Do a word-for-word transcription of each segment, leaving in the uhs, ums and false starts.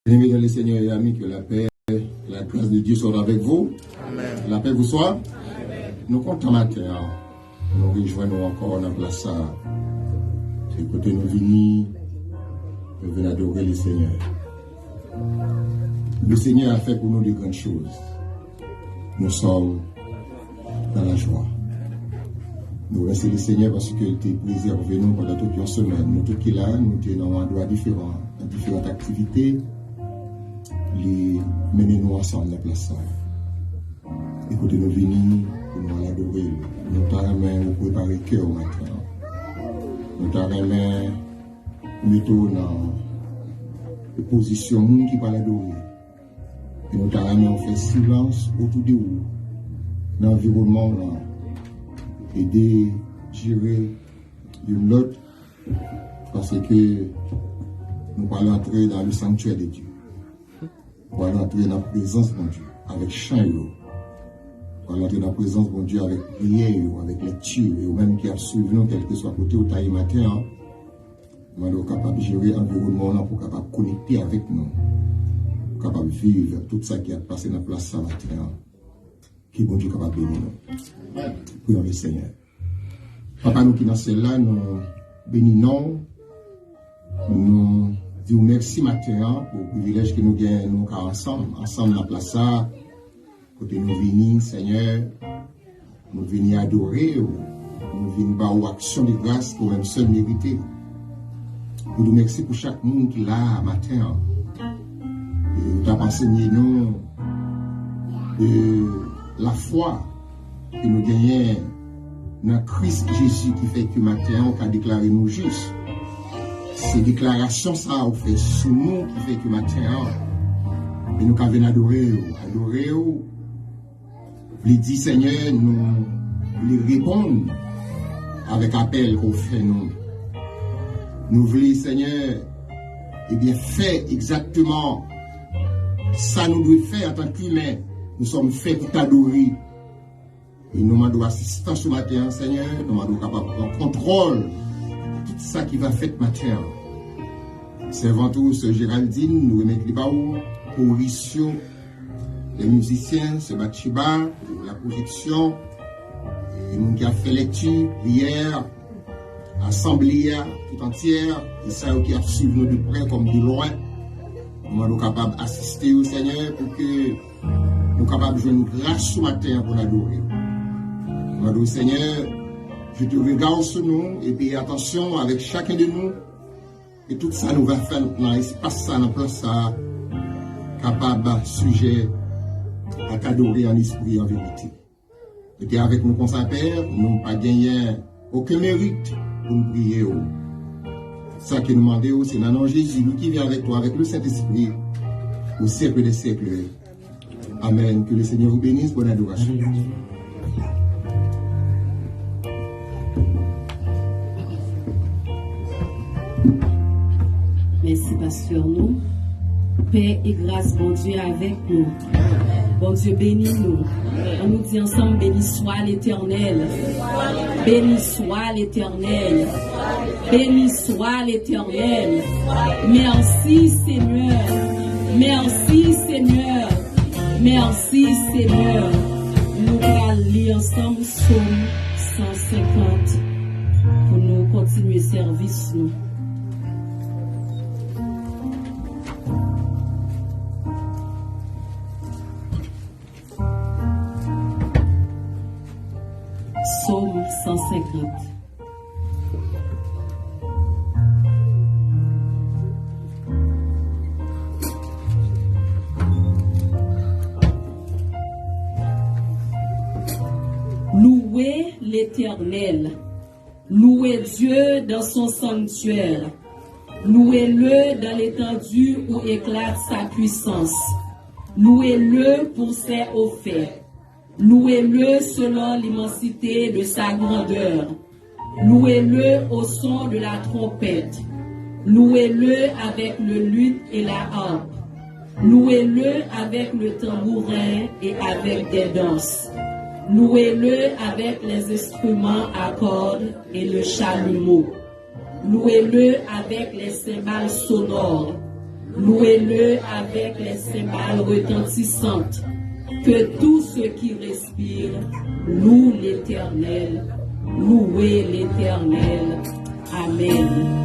Bien-aimés dans le Seigneur et amis, que la paix, la grâce de Dieu soit avec vous. Amen. La paix vous soit. Amen. Nou kontan maten an. Nou rejwenn nou ankò nan plas sa a. Se kote nou vini, nou vin adore le Seigneur. Le Seigneur a fait pour nous de grandes choses. Nous sommes dans la joie. Nou remèsye le Seigneur paske l te prezève nou pandan tout yon semèn. Nou tout ki la, nou te nan yon andwa diferan, nan diferan aktivite. Li mennen nou ansanm nan plas sa a. E kote nou vini pou nou al adore l. Nou ta renmen ou prepare kè w maten an. Nou ta renmen mete w nan pozisyon moun ki pral adore. E nou ta renmen w fè silans otou de ou, nan anviwònman w lan. Ede jere youn lòt, paske nou pral antre dans le sanctuaire de Dieu. Pral antre nan prezans Bondye avèk chan yo. Pral antre nan prezans Bondye avèk priyè yo, avèk lekti yo. E ou menm ki ap swiv nou, kèlkeswa kote ou ta ye maten an, mande w kapab jere anviwònman w lan pou w kapab konekte avèk nou, pou w kapab viv tout sa ki ap pase nan plas sa maten an. Ke Bondye kapab beni nou. Priyons le Seigneur. Papa nou ki nan syèl la, nou beni non w. Nou di w mèsi maten an pou privilèj ke nou gen, nou ka ansanm, ansanm nan plas sa a, kote nou vini, Senyè, nou vini adore w, nou vin ba w aksyon de gras ke ou menm sèl merite. Nou di w mèsi pou chak moun ki la a maten an. E ou t ap ansenye nou de lafwa ke nou genyen nan Kris Jezi ki fè ke maten an ou ka deklare nou jis. Se deklarasyon sa a ou fè sou nou ki fè ke maten an, e nou ka vin adore w, adore w, vle di, Senyè, nou vle reponn avèk apèl ke w fè nou. Nou vle, Senyè, ebyen, fè egzakteman sa nou dwe fè antanke imen. Nous sommes faits pour t'adorer. E nou mande w asistans ou maten an, Senyè. Nou mande w kapab pran kontwòl tout sa ki va fèt maten an. Sèvant ou, Sè Géraldine, nou remèt li ba ou, koris yo, les musiciens, Sè Batcheba, pou la pwojeksyon, e moun ki ap fè lekti, priyè, asanble a tout antyè, e sa yo ki ap swiv nou de prè kòm de lwen. Nou mande w kapab asiste yo, Senyè, pou ke nou kapab jwenn gras sou maten an pou n adore w. Nou mande w, Senyè, jete regard sou nou e peye atansyon avèk chaken de nou, e tout sa nou va fè nan espas sa, nan plas sa, kapab sijè ak adore an espri, an verite. Rete avèk nou konsa, Pè, nou pa genyen okenn merit pou n priye w. Sa ke nou mande w, se nan non Jezi, nou ki vin avèk ou, avèk le Sentespri, au siècle des siècles. Amen. Que le Seigneur vous bénisse. Bonne adoration. Mèsi, pastè nou. Pè e gras Bondye avèk nou. Bondye beni nou. Ann nou di ansanm, Béni soit l'Éternel. Béni soit l'Éternel. Béni soit l'Éternel. Mèsi, Senyè. Mèsi, Senyè. Mèsi, Senyè. Nou pral li ansanm Sòm san senkant pou nou kontinye sèvis nou. Sòm san senkant. Louez l'Éternel. Louez Dieu dans son sanctuaire. Louez-le dans l'étendue où éclate sa puissance. Louez-le pour ses hauts faits. Louez-le selon l'immensité de sa grandeur. Louez-le au son de la trompette. Louez-le avec le luth et la harpe. Louez-le avec le tambourin et avec des danses. Louez-le avec les instruments à cordes et le chalumeau. Louez-le avec les cymbales sonores. Louez-le avec les cymbales retentissantes. Que tout ce qui respire loue l'Éternel. Louez l'Éternel. Amen.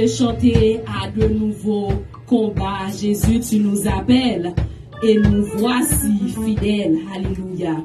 Chanter à de nouveaux combats, Jésus, tu nous appelles et nous voici fidèles. Alléluia.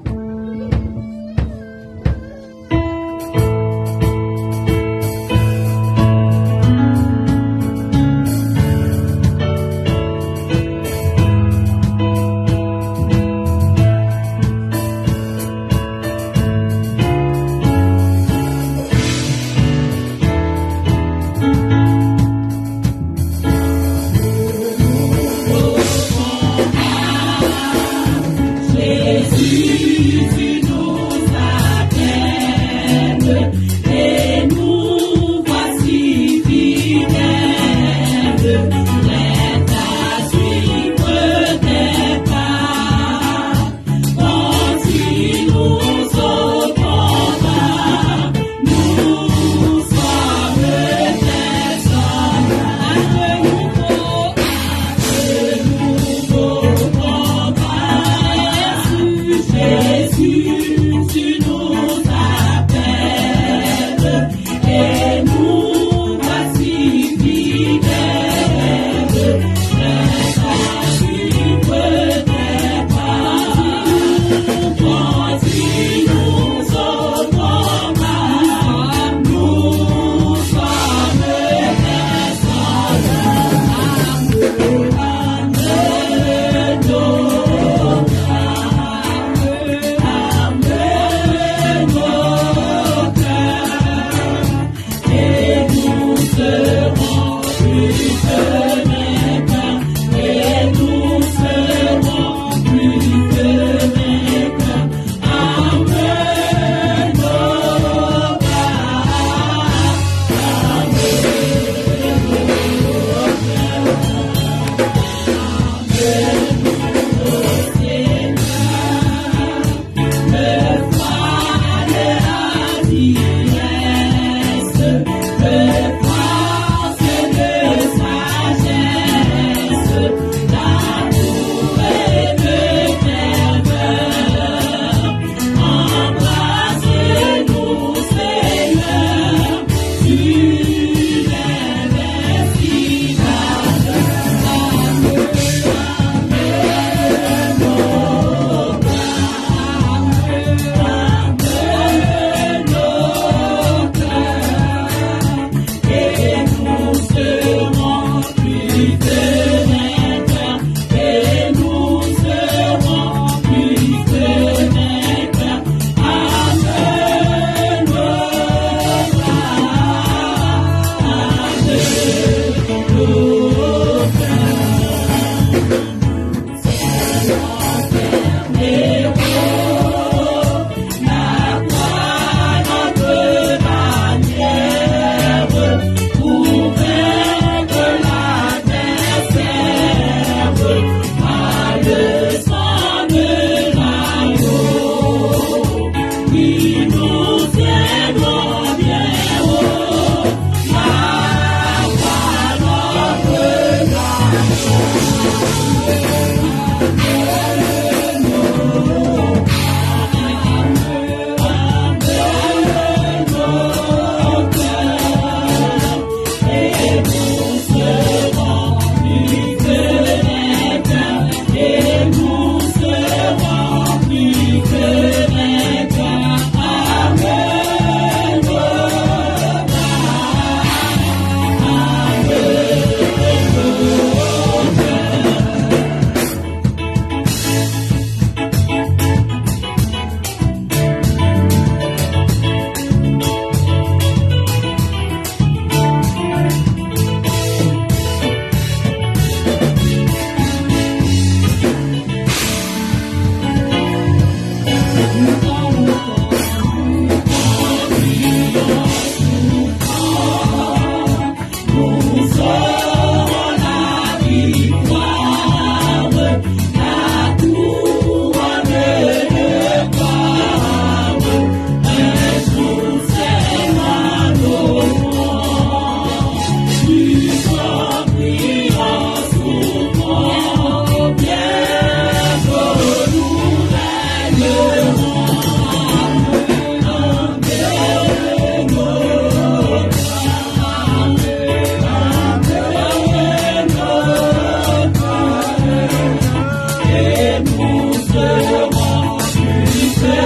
Nous serons plus que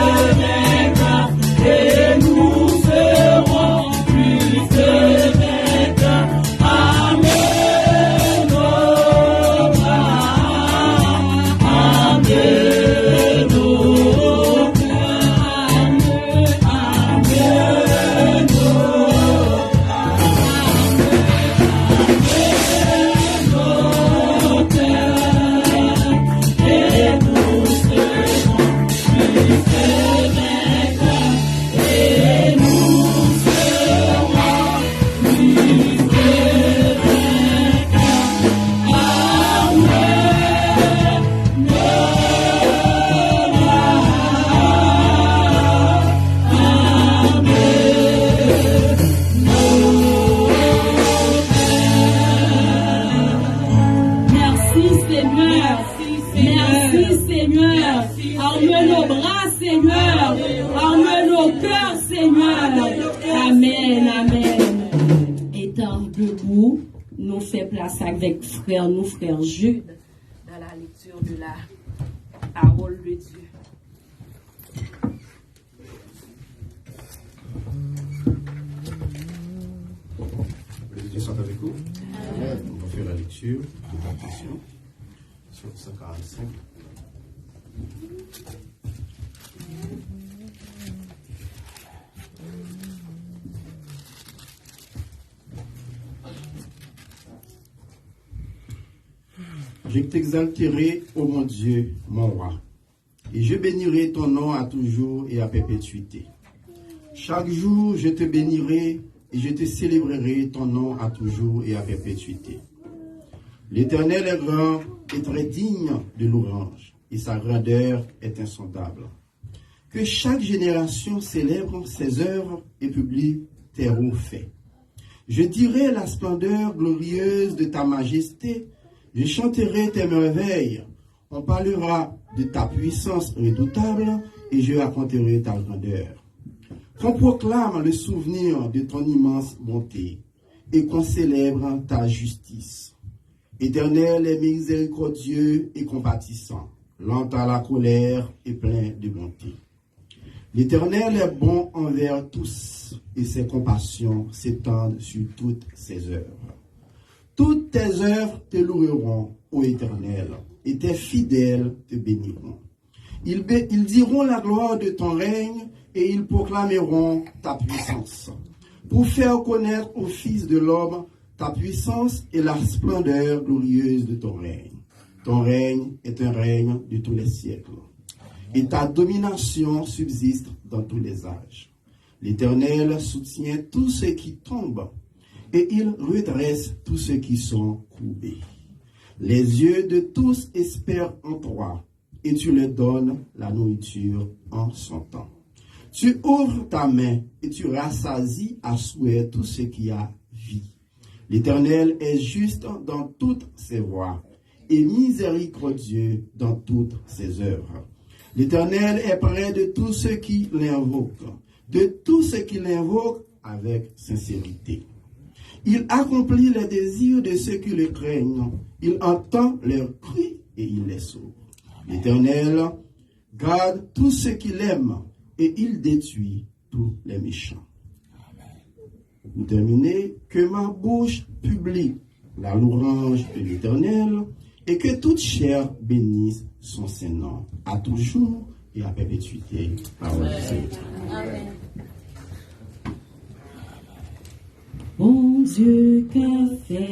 vainqueurs et nous serons plus que vainqueurs. Amen, oh, amen, oh, amen, amen, oh. Merci Seigneur. Merci Seigneur. Arme nos bras Seigneur. Arme nos cœurs Seigneur. Amen, amen. Étant debout, nou fè plas avèk frè nou, frè Jude, dans la lecture de la parole de Dieu. Que Dieu soit avec vous. Nous allons faire la lecture de la confession sur cent quarante-cinq. Je t'exalterai, ô mon Dieu, mon roi, et je bénirai ton nom à toujours et à perpétuité. Chaque jour, je te bénirai et je te célébrerai ton nom à toujours et à perpétuité. L'Éternel est grand et très digne de louange, et sa grandeur est insondable. Que chaque génération célèbre ses œuvres et publie tes hauts faits. Je dirai la splendeur glorieuse de ta majesté, je chanterai tes merveilles. On parlera de ta puissance redoutable et je raconterai ta grandeur. Qu'on proclame le souvenir de ton immense bonté et qu'on célèbre ta justice. Éternel est miséricordieux et compatissant, lent à la colère et plein de bonté. L'Éternel est bon envers tous, et ses compassions s'étendent sur toutes ses œuvres. Toutes tes œuvres te loueront, ô Éternel, et tes fidèles te béniront. Ils, bé- ils diront la gloire de ton règne, et ils proclameront ta puissance, pour faire connaître aux fils de l'homme ta puissance et la splendeur glorieuse de ton règne. Ton règne est un règne de tous les siècles, et ta domination subsiste dans tous les âges. L'Éternel soutient tous ceux qui tombent, et il redresse tous ceux qui sont courbés. Les yeux de tous espèrent en toi, et tu leur donnes la nourriture en son temps. Tu ouvres ta main et tu rassasies à souhait tout ce qui a vie. L'Éternel est juste dans toutes ses voies et miséricordieux dans toutes ses œuvres. L'Éternel est près de tous ceux qui l'invoquent, de tous ceux qui l'invoquent avec sincérité. Il accomplit les désirs de ceux qui le craignent. Il entend leurs cris et il les sauve. L'Éternel garde tous ceux qui l'aiment et il détruit tous les méchants. Pour terminer, que ma bouche publie la louange de l'Éternel et que toute chair bénisse son saint nom, à toujours et à perpétuité. Parole du Seigneur. Amen. Bondye ka fè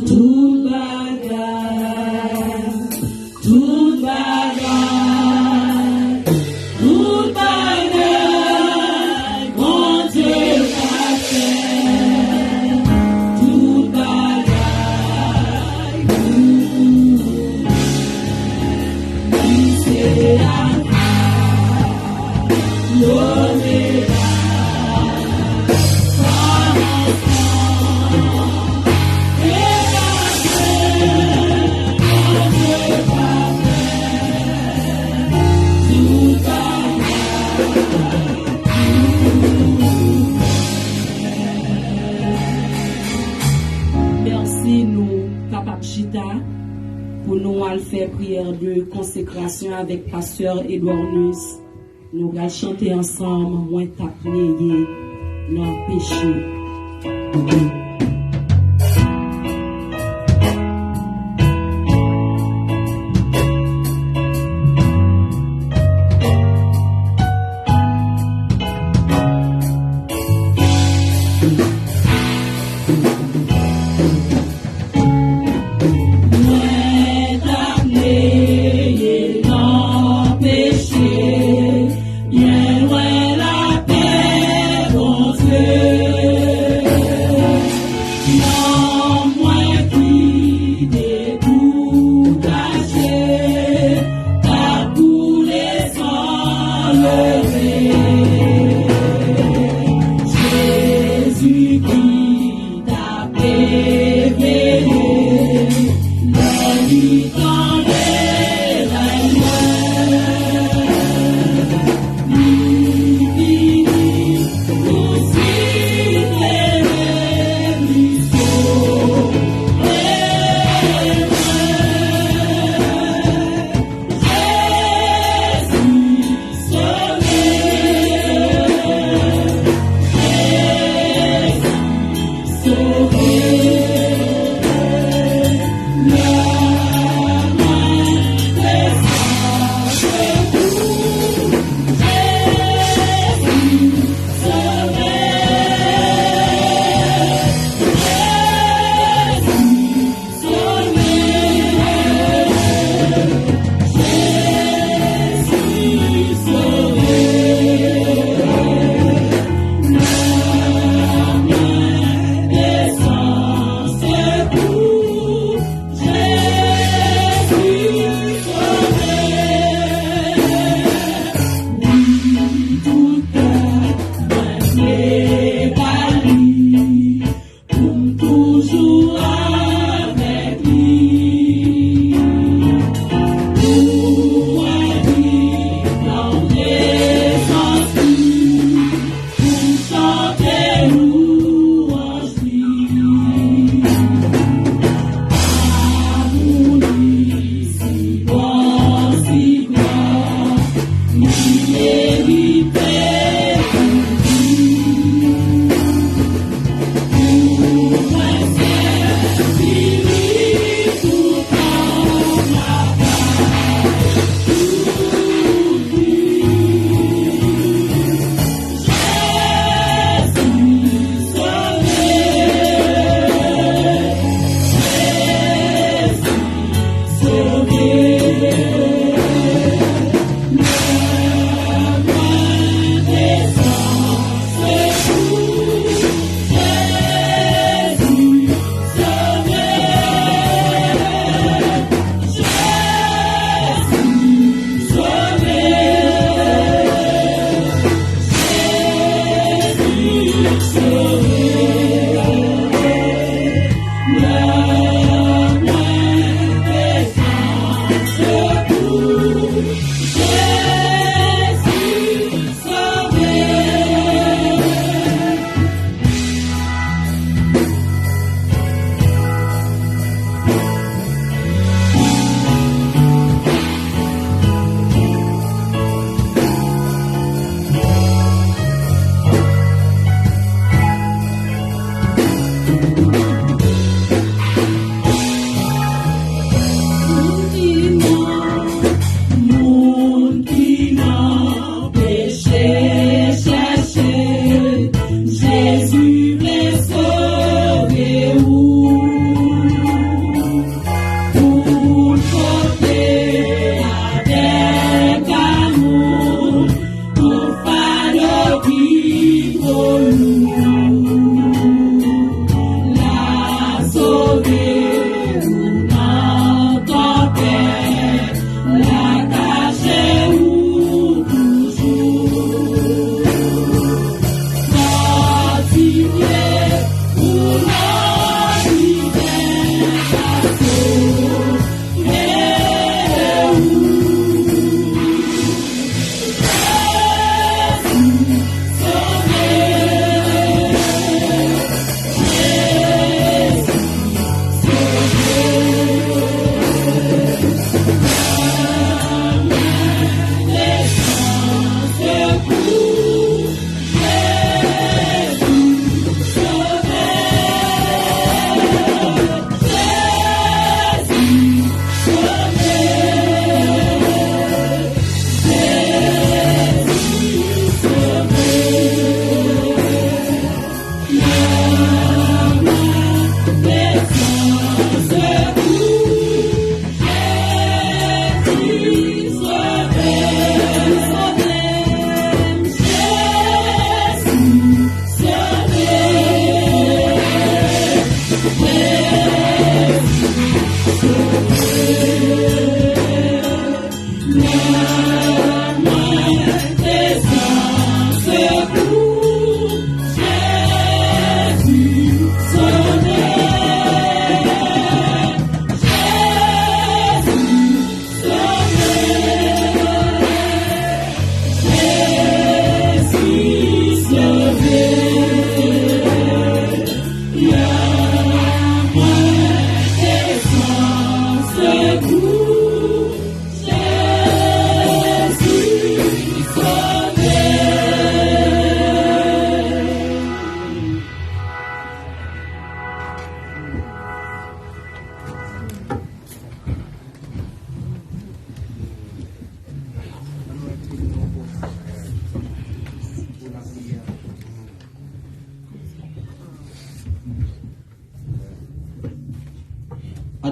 tout bagay, tout bagay, tout bagay, Bondye ka fè tout bagay pou ou. Li se Alfa, Omega, kòmansman e lafen. Priyè de konsekrasyon avèk pastè Edouard Nuis. Nou pral chante ansanm, Mwen t ap neye nan peche.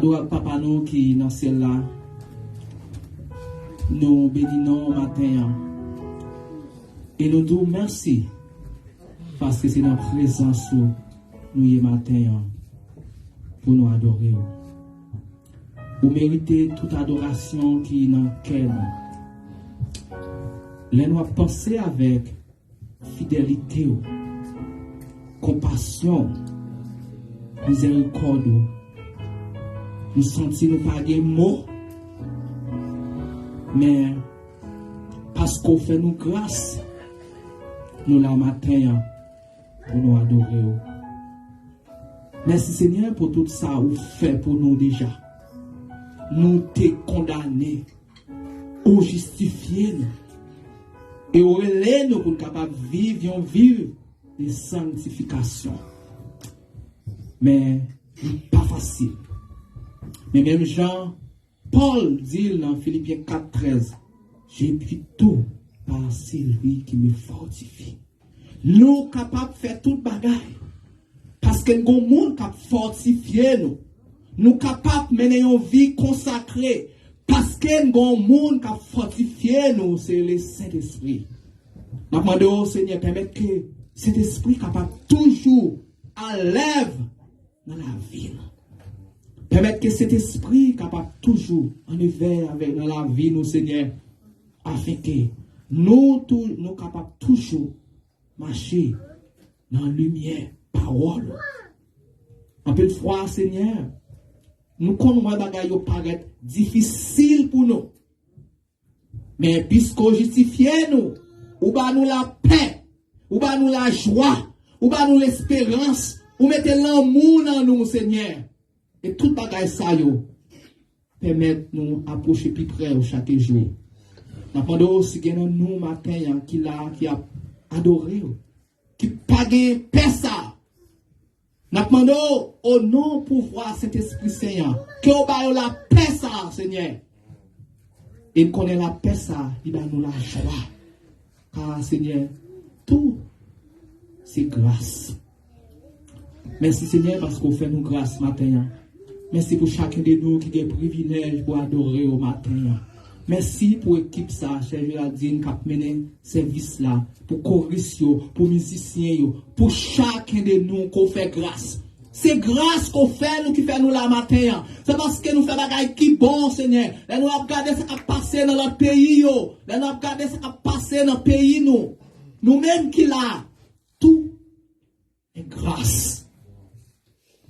Adorab Papa nou ki nan syèl la, nou beni non w maten an. E nou di w mèsi, paske se nan prezans ou nou ye maten an, pou nou adore w. Ou merite tout adorasyon ki nan kè nou. Lè nou ap panse avèk fidelite w, konpasyon w, mizerikòd ou, nou santi nou pa gen mo, men paske w fè nou gras, nou la maten an pou nou adore w. Mèsi, Senyè, pou tout sa ou fè pou nou deja. Nou te kondane, ou jistifye nou, e ou rele nou pou n kapab viv yon vi de sanktifikasyon. Men, li pa fasil. Men menm jan Pòl di l nan Filipyen kat trèz, Je puis tout par celui qui me fortifie. Nou kapab fè tout bagay paske n gon moun k ap fòtifye nou. Nou kapab mennen yon vi konsakre paske n gon moun k ap fòtifye nou, se le Sentespri. N ap mande w, Senyè, pèmèt ke Sentespri kapab toujou alèv nan lavi nou. Pèmèt ke Sentespri kapab toujou an evè avèk nan lavi nou, Senyè, afenke nou tou, nou kapab toujou mache nan limyè pawòl ou. Anpil fwa, Senyè, nou konn wè bagay yo parèt difisil pou nou. Men piske w jistifye nou, ou ba nou lapè, ou ba nou lajwa, ou ba nou lesperans, ou mete lanmou nan nou, Senyè. E tout bagay sa yo pèmèt nou apwoche pi pre w chak jou. N ap mande w si gen nan nou maten an ki la, ki ap adore w, ki pa gen pè sa. N ap mande w, o non pouvwa Sentespri Sen an, ke w ba yo lapè sa a, Senyè. E n konnen lapè sa a, li ba nou lajwa. Ka, Senyè, tou se gras. Mèsi, Senyè, paske w fè nou gras maten an. Mèsi pou chakenn de nou ki gen privilèj pou adore w maten an. Mèsi pou ekip sa a, Chè Geraldine, k ap mennen sèvis la, pou koris yo, pou mizisyen yo, pou chakenn de nou ke w fè gras. Se gras ke w fè nou ki fè nou la maten an. Se paske nou fè bagay ki bon, Senyè. Lè nou ap gade sa k ap pase nan lòt peyi yo, lè nou ap gade sa k ap pase nan peyi nou, nou menm ki la, tou e gras.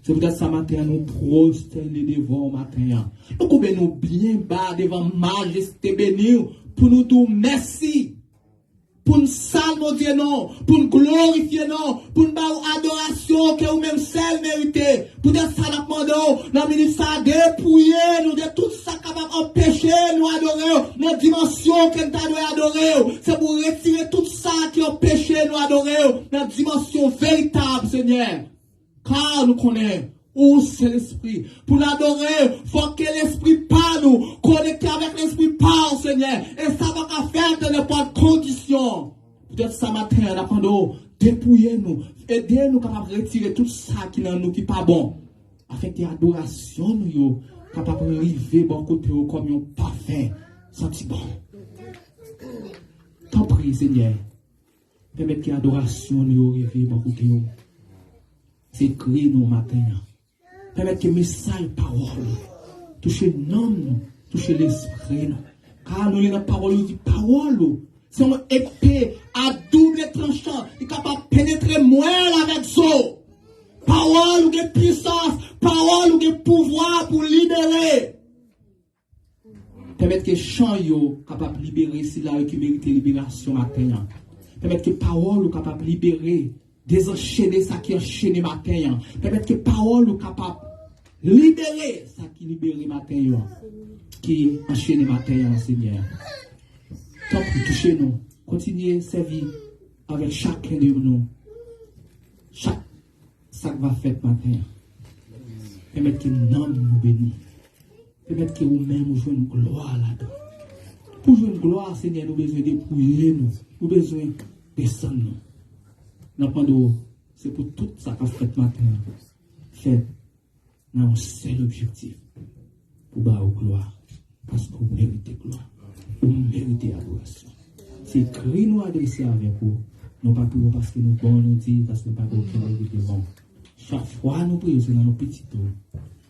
Se poutèt sa maten an nou pwostène devan w maten an. Nou koube nou byen ba devan majeste beni w pou nou di w mèsi. Pou n salmodye non w, pou n glorifye non w, pou n ba w adorasyon ke ou menm sèl merite. Poutèt sa n ap mande w nan minit sa a, depouye nou de tout sa k kapab anpeche nou adore w nan dimansyon ke n ta dwe adore w. Se pou w retire tout sa ki anpeche nou adore w nan dimansyon veritab, Senyè. Ka nou konnen ou se Lespri. Pou n adore, fòk ke Lespri pa nou konekte avèk Lespri pa w, Senyè. E sa pa ka fèt nan nenpòt kondisyon. Poutèt sa maten an, n ap mande w depouye nou, ede nou kapab retire tout sa ki nan nou ki pa bon, afenke adorasyon nou yo kapab rive bò kote w kòm yon pafen santi bon. Tanpri, Senyè, pèmèt ke adorasyon nou yo rive bò kote w. Se kri nou maten an. Pèmèt ke mesaj pawòl ou touche nanm nou, touche lespri nou. Ka nou li nan pawòl ou di pawòl ou se yon epe a double tranchan, li kapab penetre mwèl avèk zo. Pawòl ou gen pisans, pawòl ou gen pouvwa pou libere. Pèmèt ke chan yo kapab libere sila yo ki merite liberasyon maten an. Pèmèt ke pawòl ou kapab libere, dezanchene sa ki anchene maten an. Pèmèt ke pawòl ou kapab libere sa ki libere maten yo, ki anchene maten an, Senyè. Tanpri, touche nou. Kontinye sèvi avèk chakenn de nou. Chak sa k va fèt maten an. Pèmèt ke nanm nou beni. Pèmèt ke ou menm ou jwenn glwa ladan. Pou jwenn glwa, Senyè, nou bezwen depouye nou. Nou bezwen desann nou. N ap mande w, se pou tout sa k ap fèt maten an fèt nan yon sèl objektif. pou ba ou glwa, paske ou merite glwa, ou merite adorasyon. Se kri nou adrese avèk ou, nou pa priye w paske nou bon, nou di, paske nou pa gen okenn revite bon. Chak fwa nou priye, se nan non pitit ou,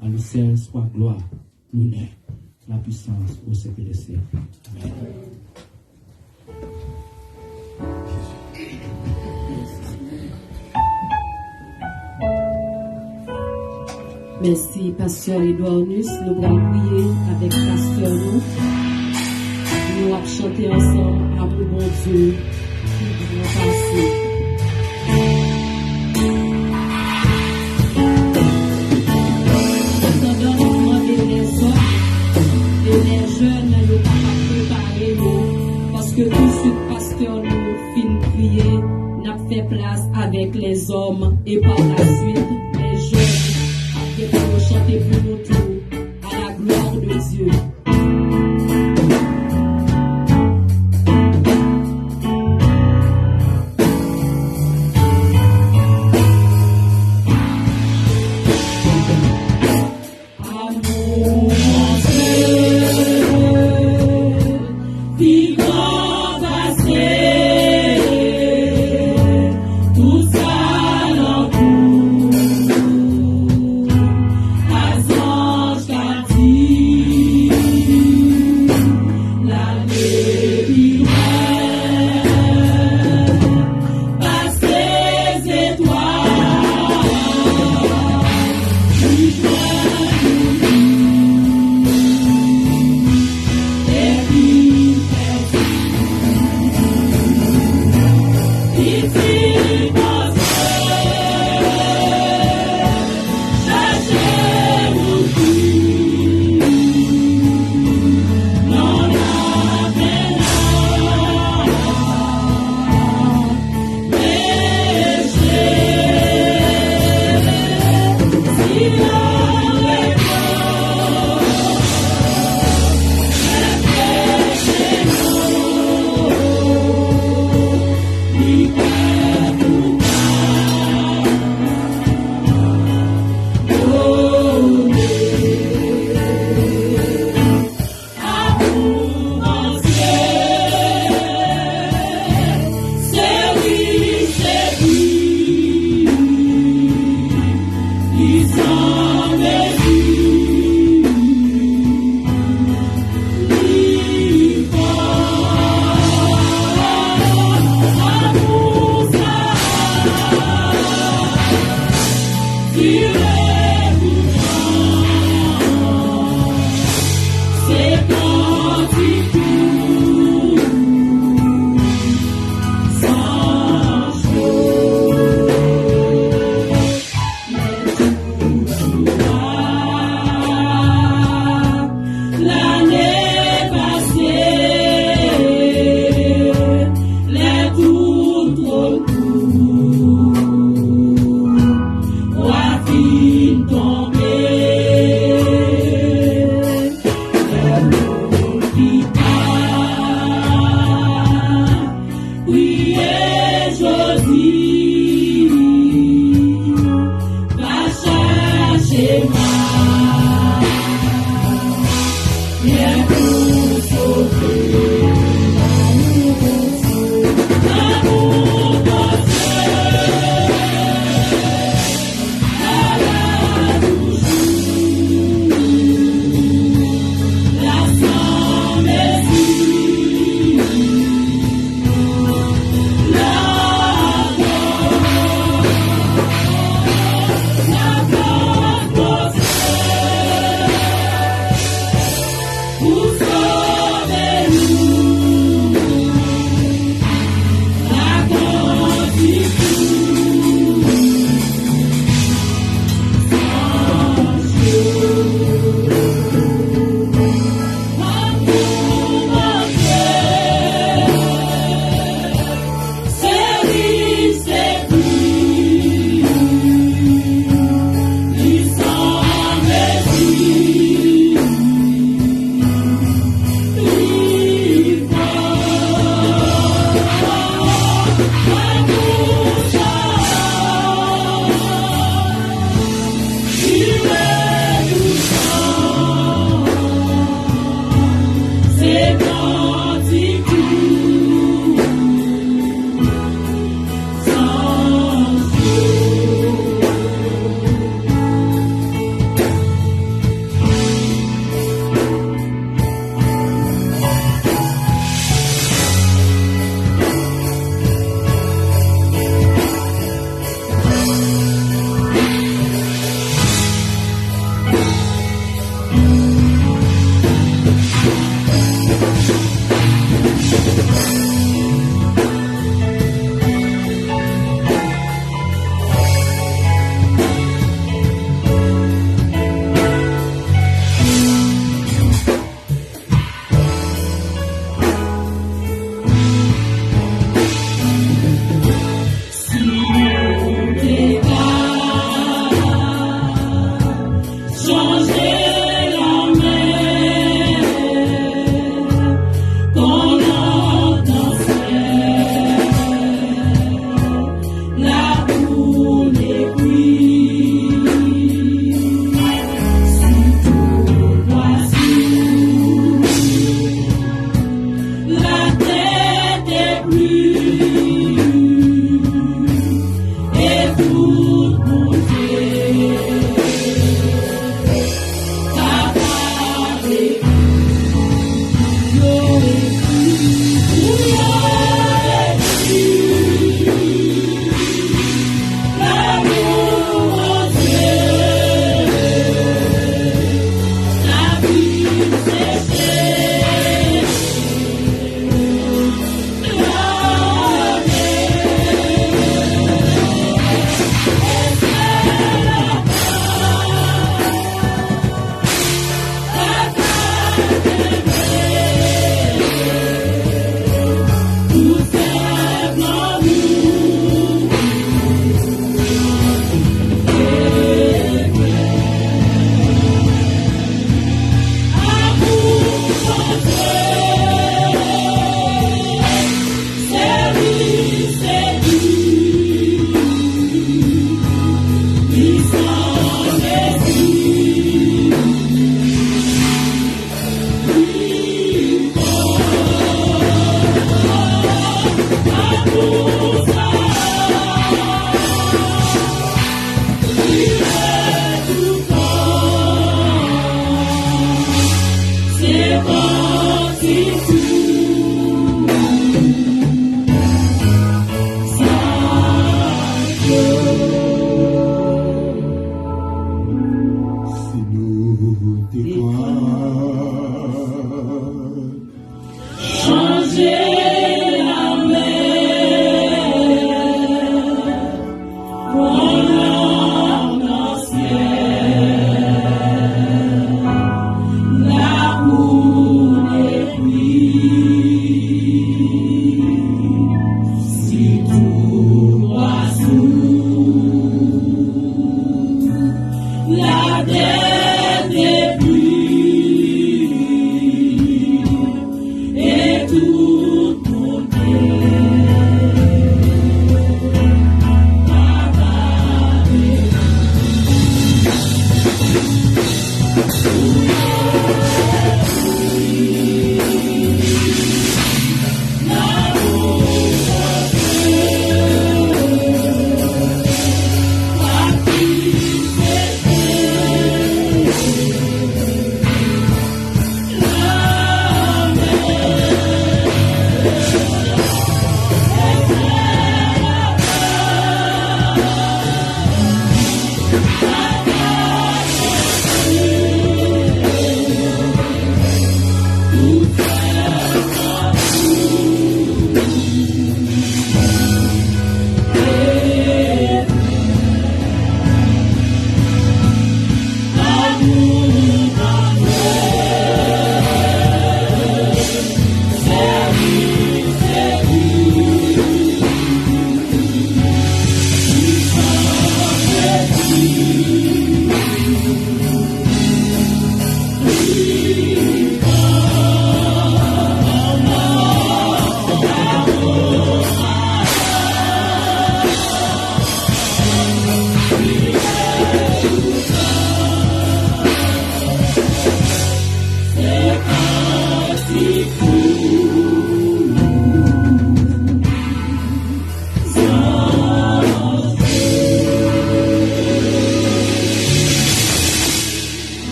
à lui seul soit gloire, l'honneur, la puissance au siècle des siècles. Amen. Mèsi, pastè Edouardus. Nou pral priye avèk pastè nou. Nou ap chante ansanm, Amou Bondye ki gran pase. Pandan n ap mande lèzòm e lèjèn yo kapab prepare yo, paske touswit pastè nou fin priye, n ap fè plas avèk lèzòm e pa la swit lèjèn ap gen pou yo chante pou nou tou, à la gloire de Dieu. Amou Bondye pi gran pase tout sa lanmou. Pase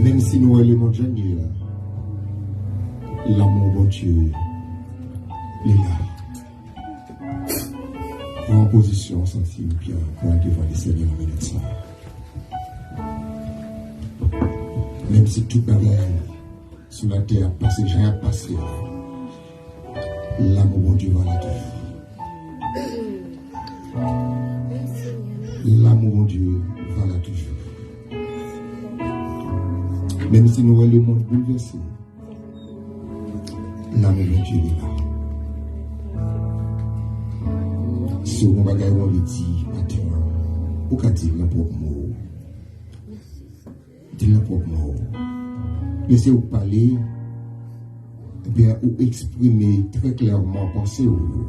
Menm si nou wè lemonn jan l ye la, lanmou Bondye, li la. Pran pozisyon, santi w byen, pran devan Lesenyè nan minit sa. Menm si tout bagay sou latè ap pase jan y ap pase a, lanmou Bondye va la toujou. Lanmou Bondye va la toujou. Menm si nou wè lemonn boulvèse, lanmou Bondye li la. Si w gen yon bagay ou anvi di maten an, ou ka di l nan pwòp mo w. Di l nan pwòp mo w. Lese ou pale, ebyen, ou eksprime trè klèman panse w yo.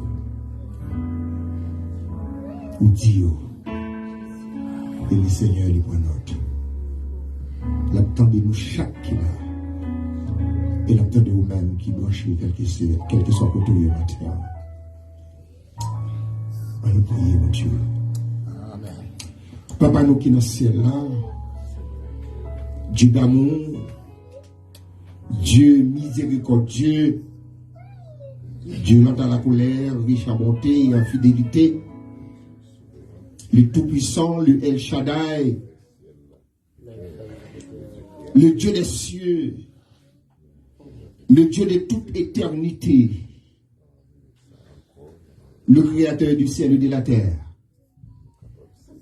Ou di yo. E Lesenyè, li pran nòt. L ap tande nou chak ki la. E l ap tande ou menm ki branche, kèlkeswa, kèlkeswa kote w ye maten an. Ann nou priye, Bondye. Papa nou ki nan syèl la, Dieu d'amour, Dieu miséricordieux, Dieu lent à la colère, riche en bonté et en fidélité, le Tout-Puissant, le El Shaddai, le Dieu des cieux, le Dieu de toute éternité, le Créateur du ciel et de la terre.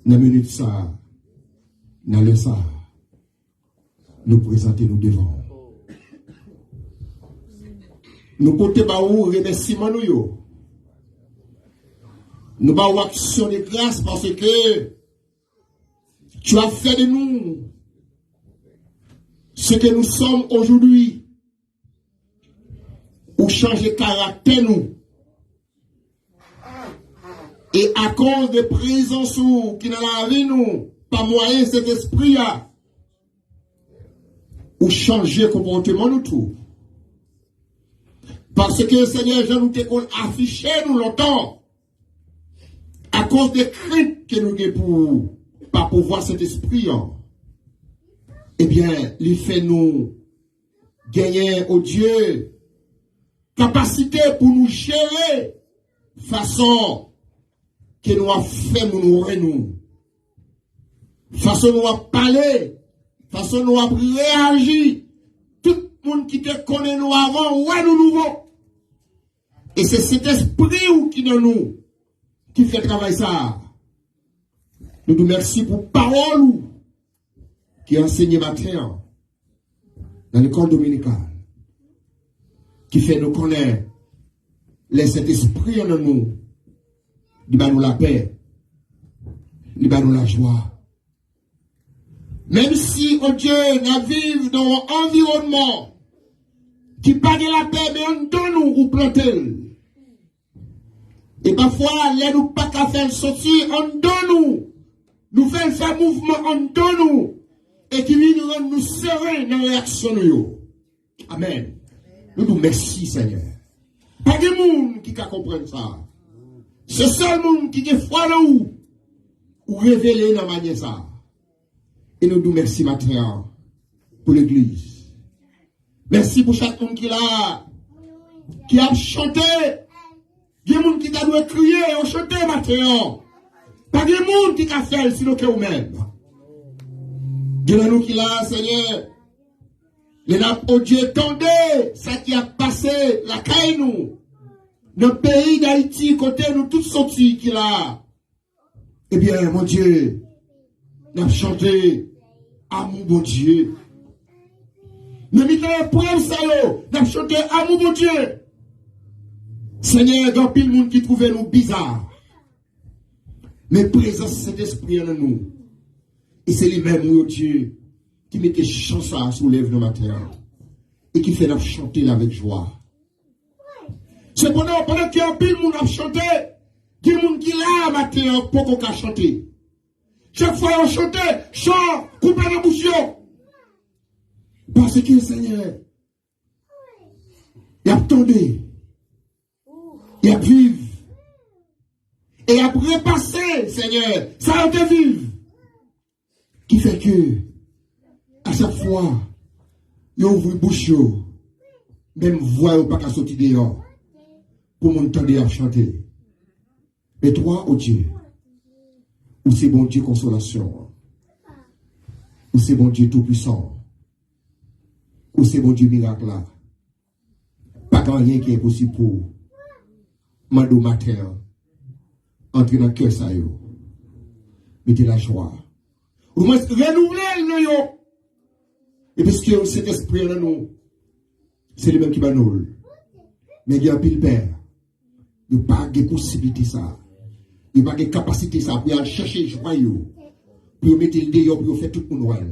Nan minit sa, nan lè sa, nou prezante nou devan w. Nou pote ba ou remèsiman nou yo. Nou ba ou aksyon de gras paske tu as fait de nous ce que nous sommes aujourd'hui. Ou chanje karaktè nou. E akoz de prezans ou ki nan lavi nou, pa mwayen Sentespri a, ou chanje konpòteman nou tou. Paske, Senyè, jan nou te konn afiche nou lontan, akoz de krent ke nou gen pou ou, pa pouvwa Sentespri an, ebyen, li fè nou genyen, o Dye, kapasite pou nou jere fason ke nou ap fè moun wè nou, fason nou ap pale, fason nou ap reyaji. Tout moun ki te konnen nou avan wè nou nouvo. E se Sentespri ou ki nan nou ki fè travay sa a. Nou di w mèsi pou pawòl ou ki ansenye maten an nan lekòl dominikal, ki fè nou konnen lè Sentespri an nan nou, li ba nou lapè, li ba nou lajwa. Menm si, o Dye, n ap viv nan yon anviwònman ki pa gen lapè, men anndan nou, ou plante l. E pafwa, lè nou pa ka fè l soti anndan nou, nou fè l fè mouvman anndan nou, e ki vin rann nou seren nan reyaksyon nou yo. Amèn. Nou di w mèsi, Senyè. Pa gen moun ki ka konprann sa. Se sèl moun ki gen fwa nan ou, ou revele nan manyè sa. E nou di w mèsi maten an pou legliz. Mèsi pou chak moun ki la, ki ap chante. Gen moun ki ta dwe kriye, yo chante maten an. Pa gen moun ki ka fè l sinon ke ou menm. Gen nan nou ki la, Senyè, lè n ap, o Dye, tande sa ki ap pase lakay nou, nan peyi Dayiti, kote nou tout soti ki la. Ebyen, Bondye, n ap chante amou Bondye. Nan mitan eprèv sa yo, n ap chante amou Bondye. Senyè, gen anpil moun ki twouve nou biza. Men prezans Sentespri an nan nou. E se li menm, wi, o Dye, ki mete chan sa a sou lèv nou maten an. E ki fè n ap chante l avèk jwa. Sepandan, pandan ke anpil moun ap chante, gen moun ki la a maten an poko ka chante. Chak fwa yo chante, chan koupe nan bouch yo. Paske, Senyè, y ap tande, y ap viv, e y ap repase, Senyè, sa yo te viv. Ki fè ke, a chak fwa, Yo ouvri bouch yo, menm vwa yo pa ka soti deyò pou moun tande y ap chante. Men twa, o Dye, ou se Bondye konsolasyon an. Ou se Bondye toupwisan an. Ou se Bondye mirak la. Pa gen anyen ki enposib pou ou. Mande w maten an, antre nan kè sa yo. Mete lajwa. Ou mwen renouvle l nan yo. E piske Sentespri an nan nou, se li menm ki ban nou l. Men gen anpil pè, yo pa gen posiblite sa. Yo pa gen kapasite sa pou y al chèche jwa yo, pou yo mete l deyò, pou yo fè tout moun wè l.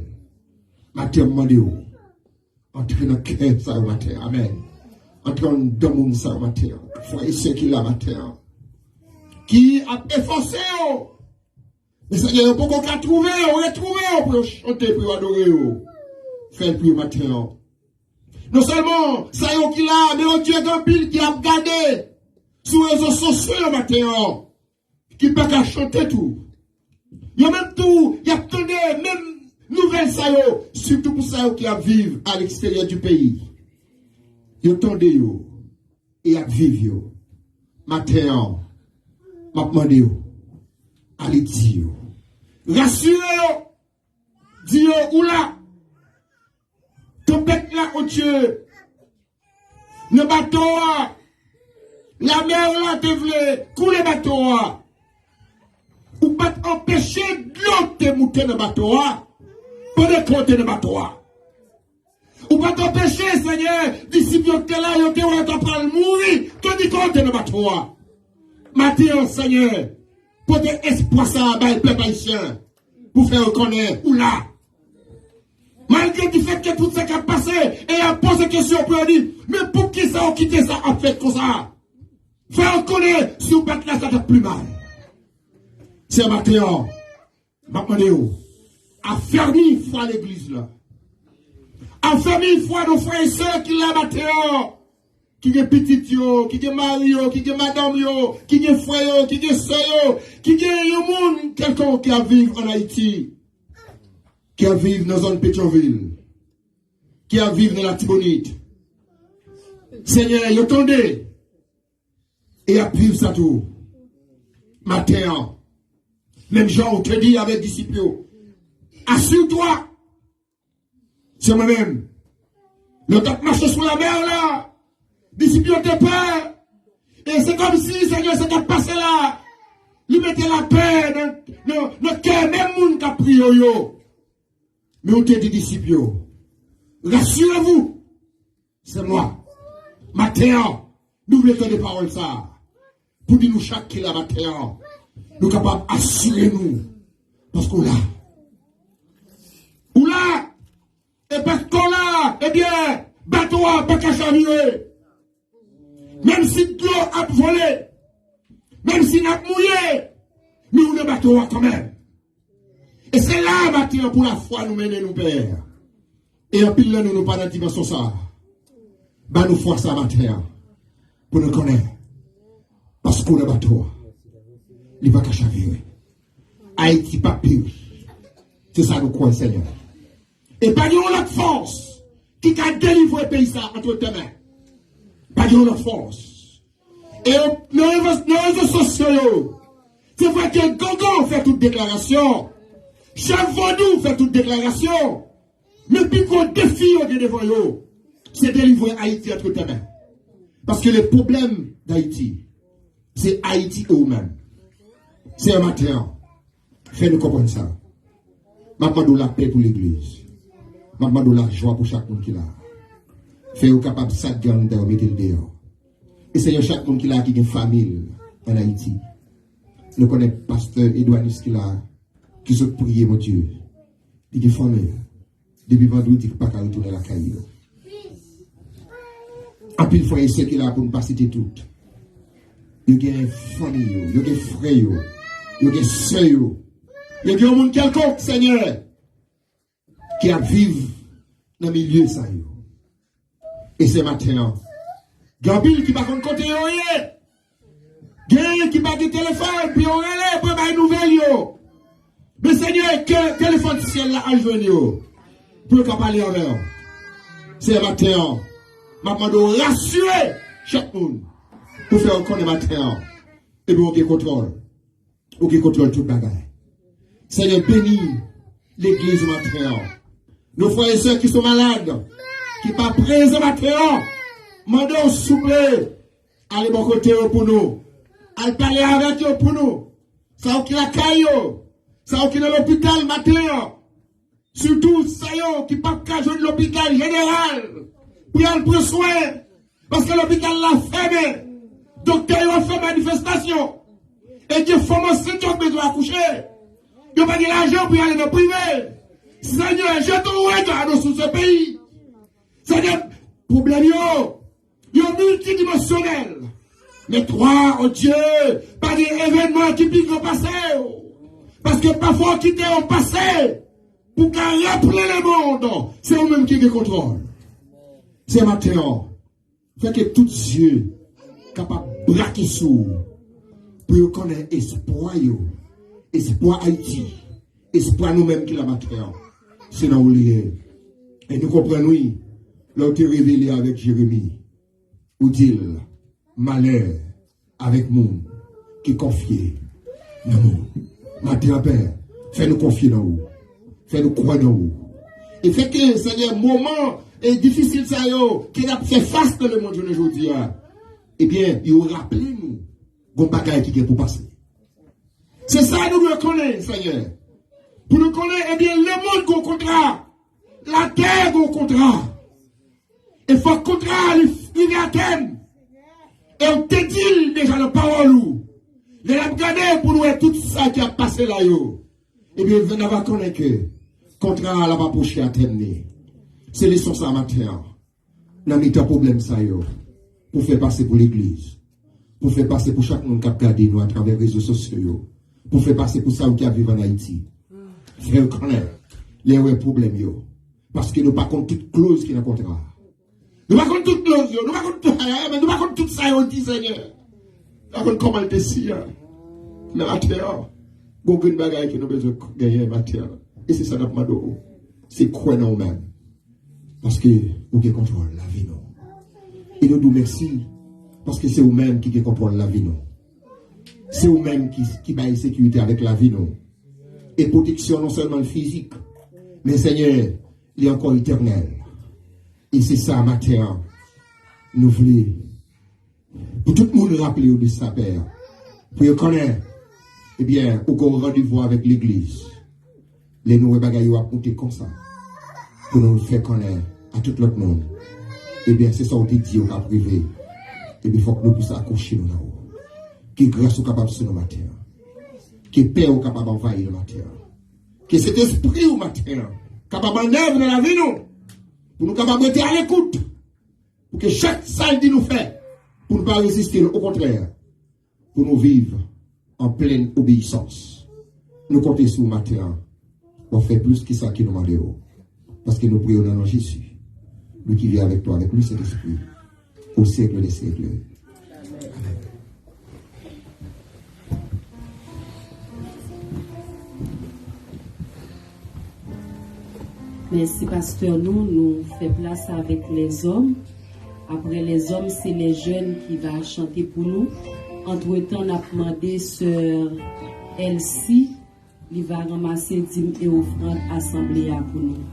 Maten an, m mande w, antre nan kè sa yo maten an. Amèn. Antre anndan moun sa yo maten an. Frè e sè ki la maten an, ki ap efase yo. Men Senyè, yo poko ka twouve yo, retwouve yo pou yo chante, pou yo adore yo. Fè l pou yo maten an. Non sèlman sa yo ki la, men o Dye, gen anpil ki ap gade sou rezo sosyo yo maten an, ki pa ka chante tou. Yo menm tou, y ap tande menm nouvèl sa yo, sitou pou sa yo ki ap viv a leksteryè di peyi. Yo tande yo e y ap viv yo. Maten an, m ap mande w, ale di yo. Rasire yo. Di yo, ou la. Tanpèt la, o Dye, nan bato a, lamè la te vle koule bato a. Ou pa t anpeche dlo te moute nan bato a pandan ke w te nan bato a. Ou pa t anpeche, Senyè, disip yo ki te la, yo te wè yo ta pral mouri, tandiske w te nan bato a. Maten an, Senyè, pote espwa sa a bay pèp ayisyen pou fè yo konnen ou la. Malgre di fèt ke tout sa k ap pase, e y ap poze kesyon pou yo di, men poukisa w kite sa ap fèt konsa? Fè yo konnen si w pa t la, sa t ap pi mal. Se maten an, m ap mande w, afèmi fwa legliz la. Afèmi fwa nou frè e sè ki la maten an, ki gen pitit yo, ki gen mari yo, ki gen madanm yo, ki gen frè yo, ki gen sè yo, ki gen yon moun kèlkonk ki ap viv ann Ayiti, ki ap viv nan zòn Petyonvil, ki ap viv nan Latibonit. Senyè, yo tande e y ap viv sa tou. Maten an, menm jan ou te di avèk disip yo, assure-toi, se mwen menm. Lè w t ap mache sou lamè la, disip yo te pè. E se kòmsi, Senyè, sa k ap pase la, li mete lapè nan, nan, nan kè menm moun k ap priye w yo. Men ou te di disip yo, rassurez-vous, c'est moi. Maten an, nou vle tande pawòl sa a. Pou di nou chak ki la maten an, nou kapab asire nou, paske w la. Ou la, e paske w la, ebyen, bato a pa ka chavire. Menm si dlo ap vole, menm si n ap mouye, men ou nan bato a kanmenm. E se la maten an pou lafwa nou mennen nou, Pè. E anpil nan nou, nou pa nan dimansyon sa a. Ba nou fwa sa maten an, pou nou konnen, paske w nan bato a, li pa ka chavire. Ayiti p ap peri. Se sa nou kwè, Senyè. E pa gen yon lòt fòs ki ka delivre peyi sa a ant tes men. Pa gen yon lòt fòs. E yo, nan rezo, nan rezo sosyo yo, se vre ke gangan fè tout deklarasyon, chèf vodou fè tout deklarasyon, men pi gwo defi yo gen devan yo, se delivre Ayiti ant tes men. Paske le problème d'Haïti, se Ayiti e ou menm. Se maten an, fè nou konprann sa. M ap mande w lapè pou legliz. M ap mande w lajwa pou chak moun ki la. Fè yo kapab sa k gen anndan yo, mete l deyò. E Senyè, chak moun ki la ki gen fanmi l ann Ayiti. Nou konnen pastè Edwanis ki la, ki sot priye, Bondye. Li gen fanmi l. Depi vandredi, li pa ka retounen lakay yo. Anpil frè e sè ki la pou n pa site tout. Yo gen fanmi yo, yo gen frè yo, yo gen sè yo. Yo gen yon moun kèlkonk, Senyè, ki ap viv nan milye sa yo. E se maten an, gen anpil ki pa konn kote yo ye. Gen ki pa gen telefòn pou yo rele, pou yo bay nouvèl yo. Men Senyè, ke telefòn syèl la al jwenn yo, pou yo ka pale avè w. Senyè, maten an, m ap mande w rasire chak moun pou fè yo konnen maten an, ebyen, ou gen kontwòl. Ou gen kontwòl tout bagay. Senyè, beni legliz ou maten an. Nou frè e sè ki sou malad, ki pa prezan maten an, mande w souple, ale bò kote yo pou nou. Al pale avèk yo pou nou. Sa yo ki lakay yo, sa yo ki nan lopital maten an, sitou sa yo ki p ap ka jwenn lopital jeneral pou y al pran swen, paske lopital la fèmen, doktè yo ap fè manifestasyon, e gen fanm ansent yo k bezwen akouche, yo pa gen lajan pou y ale nan prive. Senyè, jete yon rega nou sou se peyi. Senyè, pwoblèm yo, yo miltidimansyonèl. Men, glwa a Dye, pa gen evènman ki pi gran pase w. Paske pafwa w kite yon pase pou ka raple lemonn, se ou menm ki gen kontwòl. Se maten an, fè ke tout zye kapab brake sou w, pou yo konnen espwa yo, espwa Ayiti, espwa nou menm ki la maten an, se nan ou li ye. E nou konprann, wi, lè w te revele avèk Jeremi, ou di l, malè avèk moun ki konfye nan moun. Maten an, Pè, fè nou konfye nan ou. Fè nou kwè nan ou. E fè ke, Senyè, moman e difisil sa yo ke n ap fè fas nan lemonn jounen jodi a, ebyen, yo raple nou gon bagay ki gen pou pase. Se sa nou dwe konnen, Senyè. Pou nou konnen, ebyen, lemonn gon kontra. Latè gon kontra. E fòk kontra a li rive a tèm. E w te di l deja nan pawòl ou. Lè n ap gade pou nou wè tout sa ki ap pase la yo, ebyen, n ava konnen ke kontra a l ap apwoche a tèm li. Se leson sa maten an. Nan mitan pwoblèm sa yo, pou fè pase pou legliz, pou fè pase pou chak moun k ap gade nou atravè rezo sosyo yo, pou fè pase pou sa yo ki ap viv ann Ayiti. Fè yo konnen lè yo wè pwoblèm yo. Paske nou pa konn tout kloz ki nan kontra a. Nou pa konn tout kloz yo, nou pa konn tout, nou pa konn tout sa yo di, Senyè. Nou pa konn kòman l te siyen. Men maten an, gon grenn bagay ke nou bezwen genyen maten an. E se sa n ap mande w. Se kwè nan ou menm. Paske ou gen kontwòl lavi nou. E nou di w mèsi, paske se ou menm ki gen kontwòl lavi nou. Se ou menm ki, ki bay sekirite avèk lavi nou. E pwoteksyon non sèlman l fizik, men Senyè, li ankò etènèl. E se sa maten an, nou vle pou tout moun raple yo de sa, Pè. Pou yo konnen, ebyen, ou gen yon randevou avèk legliz. Lè nou wè bagay yo ap moute konsa, pou nou fè konnen a tout lòt moun, ebyen, se sa w te di yo k ap rive. Ebyen, fòk nou plis akwoche nou nan ou. Ke gras ou kapab sou nou maten an. Ke pè ou kapab anvayi nou maten an. Ke Sentespri ou maten an kapab annèv nan lavi nou. Pou nou kapab rete alekout. Pou ke chak sa l di nou fè, pou nou pa reziste l, okontrè, pou nou viv an plenn obeyisans. Nou konte sou ou maten an. W ap fè plis ke sa ke nou mande w. Paske nou priye w nan non Jezi. Li ki viv avèk nou, avèk le Sentespri, au siècle des siècles. Amèn. Mèsi, pastè nou. Nou fè plas avèk lèzòm. Apre lèzòm, se lèjèn ki va chante pou nou. Antretan, n ap mande sè Elsie, li va ranmase dim e ofrann asanble a pou nou.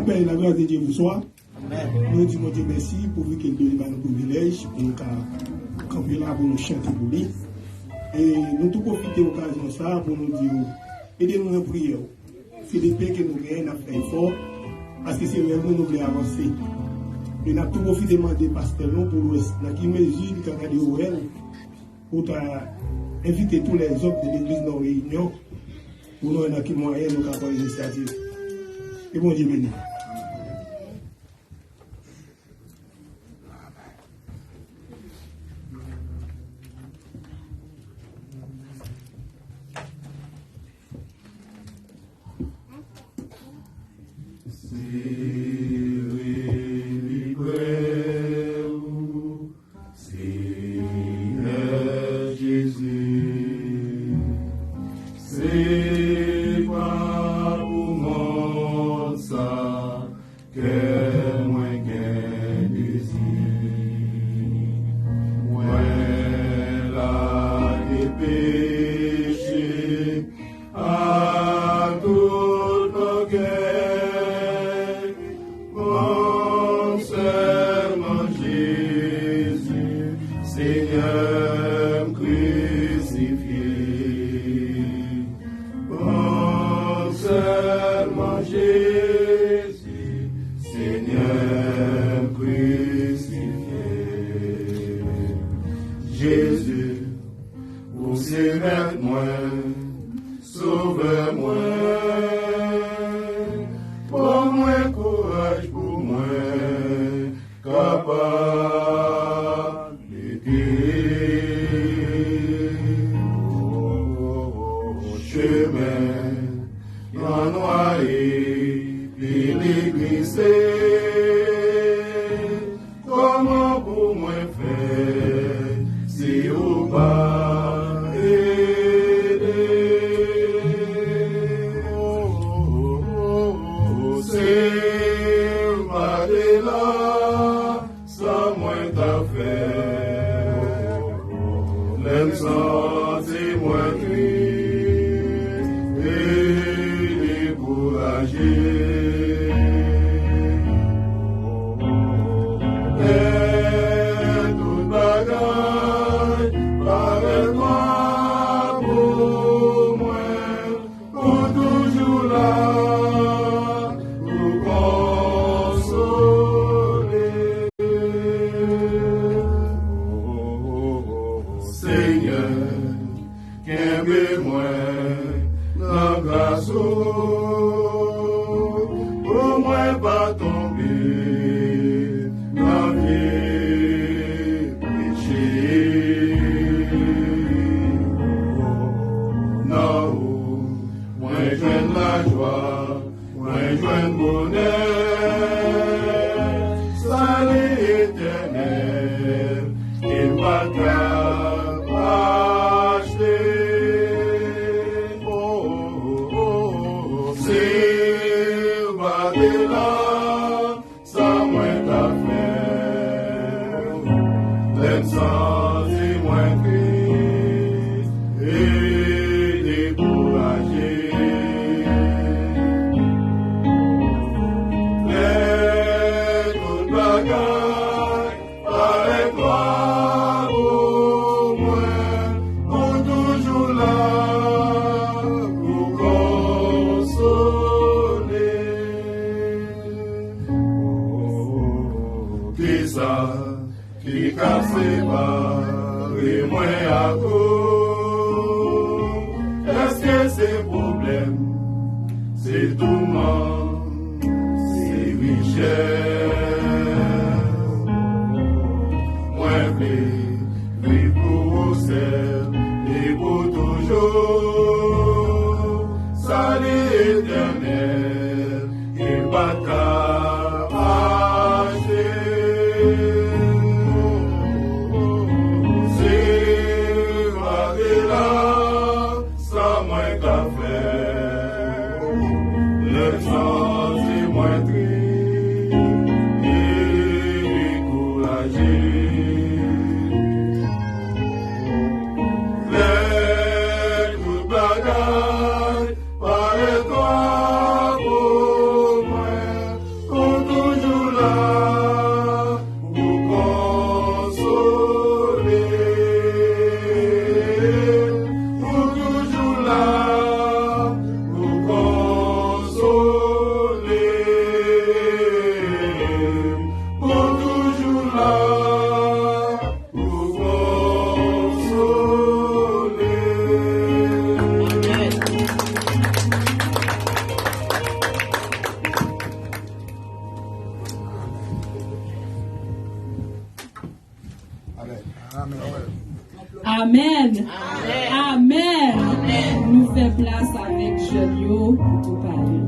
Lapè e lagras de Dye, bonswa. Amèn. Nou di Bondye mèsi pouvi ke l te ban nou privilèj pou nou ka kanpe la, pou nou chante pou li. E nou tou pwofite okazyon sa a pou nou di w, ede nou nan priyè w. Se lepè ke nou genyen, n ap fè efò, paske se rèv nou, nou vle avanse. E n ap tou pwofite mande pastè nou pou l wè nan ki mezi li ka gade orè l, pou ta envite tou lèzòm de legliz nan reyinyon, pou nou wè nan ki mwayen nou ka pran inisyativ. Ke Bondye beni. Ou se Mèt mwen, Sovè mwen, ban mwen kouraj pou mwen kapab mete chemen nan nwaye, pye li glise. Kòman pou mwen fè si ou pa ede? Si m pa te la, sa mwen t ap fè? Lè m santi mwen tris e dekouraje. Lè tout bagay parèt nwa pou mwen, ou toujou la pou konsole. Senyè, kenbe mwen nan gras ou, pou mwen pa tonbe nan vye peche. Nan ou, mwen jwenn lajwa, mwen jwenn bonè, sali etènèl, ke m pa t ka achte. O, o, o, o, si w pa te la, sa mwen t ap fè? Lè m santi mwen tris e dekouraje. Lè tout bagay parèt nwa pou mwen, ou toujou la pou konsole. Kisa ki ka separe mwen ak ou? Èske se pwoblèm, se touman, se richès? Mwen vle viv pou ou sèl e pou toujou. Sali etènèl, ke m pa t ka achte. Si w pa te la, sa mwen t ap fè? Lè m santi mwen tris e dekouraje. Lè tout bagay parèt nwa pou mwen, ou toujou la pou konsole. Ou toujou la pou konsole. Ou toujou la pou konsole. Amèn. Amèn. Amèn. Nou fè plas avèk jèn yo pou tou pale.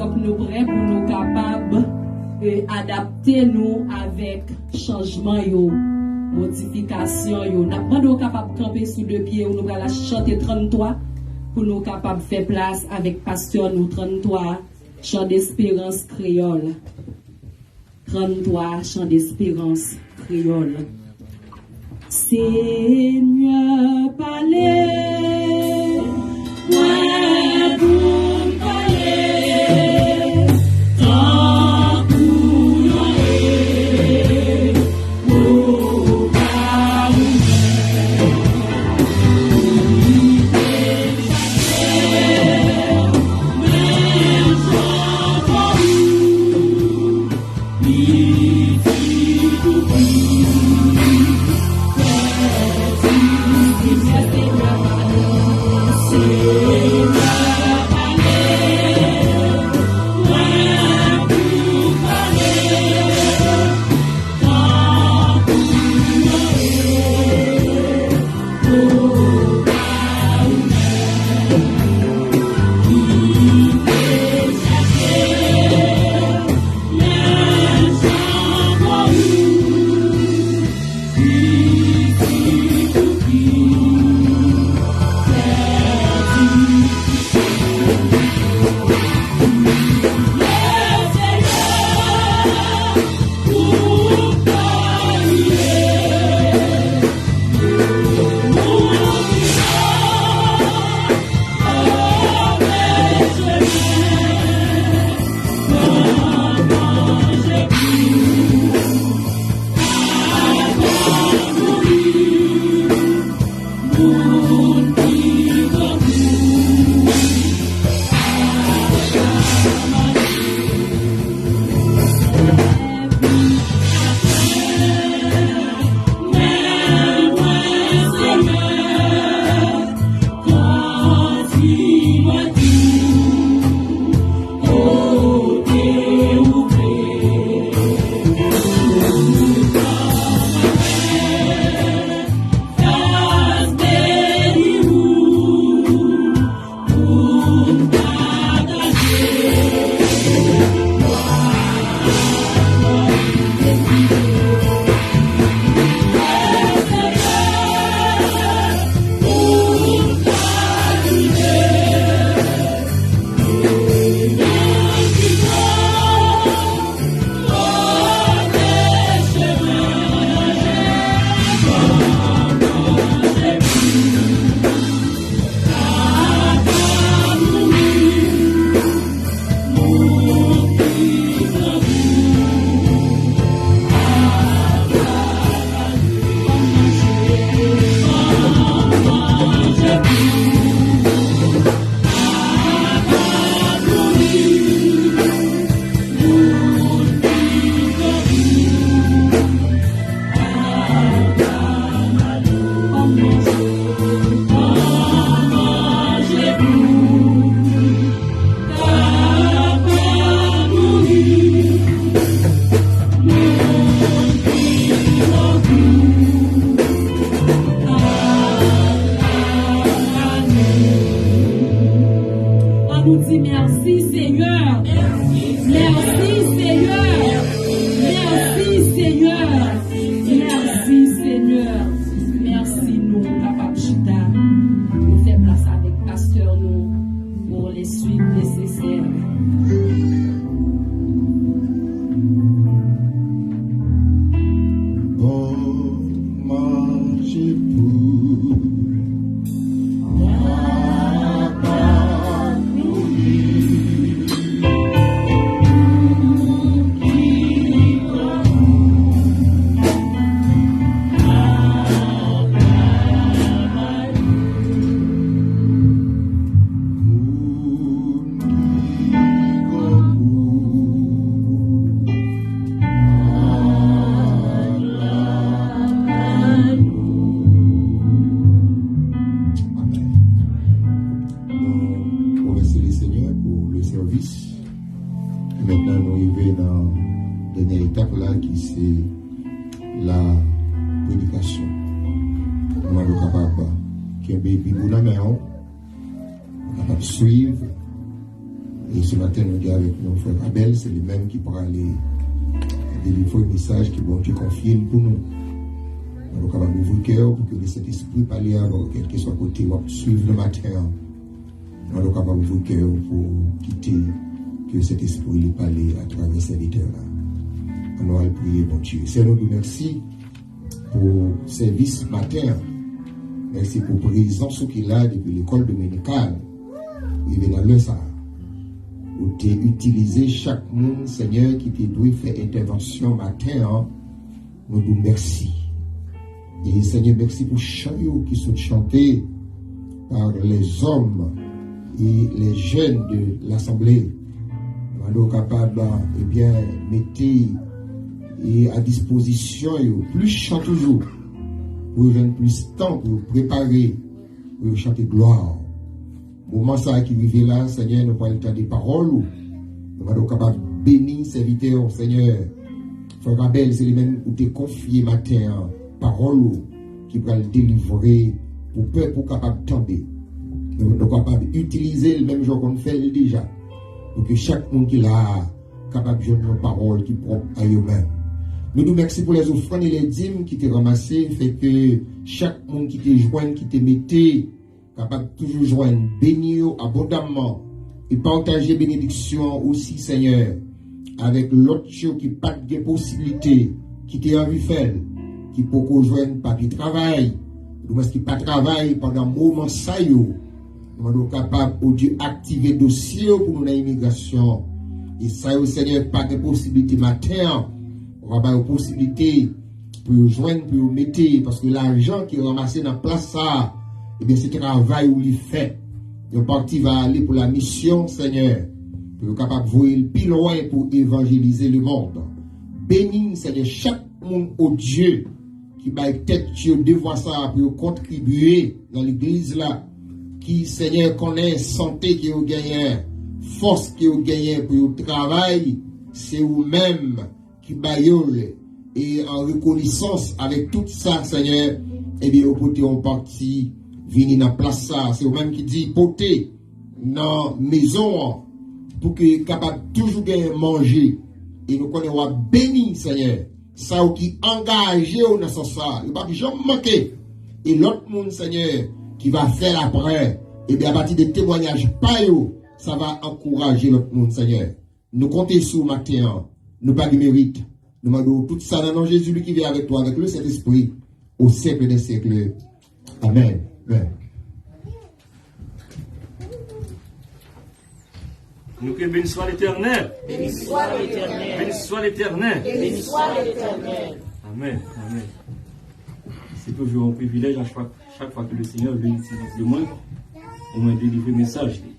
Donk, nou prè pou nou kapab, e, adapte nou avèk chanjman yo, modifikasyon yo. N ap mande w kapab kanpe sou de pye w, nou pral chante tranntwa pou nou kapab fè plas avèk pastè nou. Tranntwa, Chan Desperans Kreyòl. Tranntwa, Chan Desperans Kreyòl. Senyè, pale, mwen pou m pale, tankou yon e, ou pa ou menm, ou te chache, menm jan pou ou. An nou di mèsi, Senyè. Mèsi, Senyè. Mèsi, Senyè. Mèsi, Senyè. Mèsi, nou kapab chita. Nou fè plas avèk pastè nou pou les suites nécessaires. Bon manje poul, papa nouri. Amèn. Nou remèsye le Senyè pou le sèvis. Mentnan, nou rive nan dènyè etap la, ki se la predikasyon. Nou mande w kapab kenbe Bib ou nan men w, ou kapab swiv E se maten, nou gen avèk nou frè Abèl, se li menm ki prale delivre mesaj ke Bondye konfye l pou nou. Mande w kapab ouvri kè w pou ke Lesentespri pale avè w, kèlkeswa kote w ap swiv nan maten an. Mande w kapab ouvri kè w pou kite ke Sentespri li pale atravè sèvitè la. Ann nou al priye Bondye. Senyè, nou di w mèsi pou sèvis maten an. Mèsi pou prezans ou ki la depi lekòl dominikal rive nan lè sa a. Ou te itilize chak moun, Senyè, ki te dwe fè entèvansyon maten an. Nou di w mèsi. E Senyè, mèsi pou chan yo ki sot chante par les hommes et les jeunes de l'assemblée. Mande w kapab, ebyen, mete e a dispozisyon yo plis chan toujou, pou yo jwenn plis tan pou yo prepare, pou yo chante glwa. Moman sa a ki rive la, Senyè, nou pral tande pawòl ou. Nou mande w kapab beni sèvitè w, Senyè. Frè Abèl, se li menm ou te konfye maten an pawòl ou ki pral delivre pou pèp ou kapab tande. Nou, nou kapab itilize l menm jan w konn fè l deja, pou ke chak moun ki la a kapab jwenn yon pawòl ki pwòp a yo menm. Nou di w mèsi pou lèzofrann e lèdim ki te ranmase, fè ke chak moun ki te jwenn, ki te mete, kapab toujou jwenn, beni yo abondamman, e pataje benediksyon an osi, Senyè, avèk lòt yo ki pa t gen posiblite, ki te anvi fè l, ki poko jwenn papye travay, oudimwens ki pa travay pandan moman sa yo. Nou mande w kapab, o Dye, aktive dosye yo pou nou nan imigrasyon. E sa yo, Senyè, pa gen posiblite maten an, w a ba yo posiblite pou yo jwenn, pou yo mete, paske lajan ki ranmase nan plas sa a, ebyen, se travay ou li fè. Yon pati va ale pou la misyon, Senyè, pou yo kapab voye l pi lwen pou evanjelize lemonn. Beni, Senyè, chak moun, o Dye, ki bay tèt yo devwa sa a pou yo kontribye nan legliz la, ki, Senyè, konnen sante ke yo genyen, fòs ke yo genyen pou yo travay, se ou menm ki ba yo l, e an rekonesans avèk tout sa, Senyè, ebyen, yo pote yon pati vini nan plas sa. Se ou menm ki di, pote nan mezon an, pou ke kapab toujou genyen manje. E nou konnen w ap beni, Senyè, sa yo ki angaje yo nan sans sa. Yo p ap janm manke. E lòt moun, Senyè, ki va fè l apre, ebyen, apati de temwayaj pa yo, sa va ankouraje lòt moun, Senyè. Nou konte sou ou maten an. Nou pa gen merit. Nou mande w tout sa nan non Jezi, li ki viv avèk nou, avèk le Sentespri, au siècle des siècles. Amèn. Amèn. Nou ke beni swa Letènèl. Beni swa Letènèl. Beni swa Letènèl. Beni swa Letènèl. Amèn. Amèn. Se toujou yon privilèj a chak, chak fwa ke le Senyè vle itilize mwen pou mwen delivre mesaj li.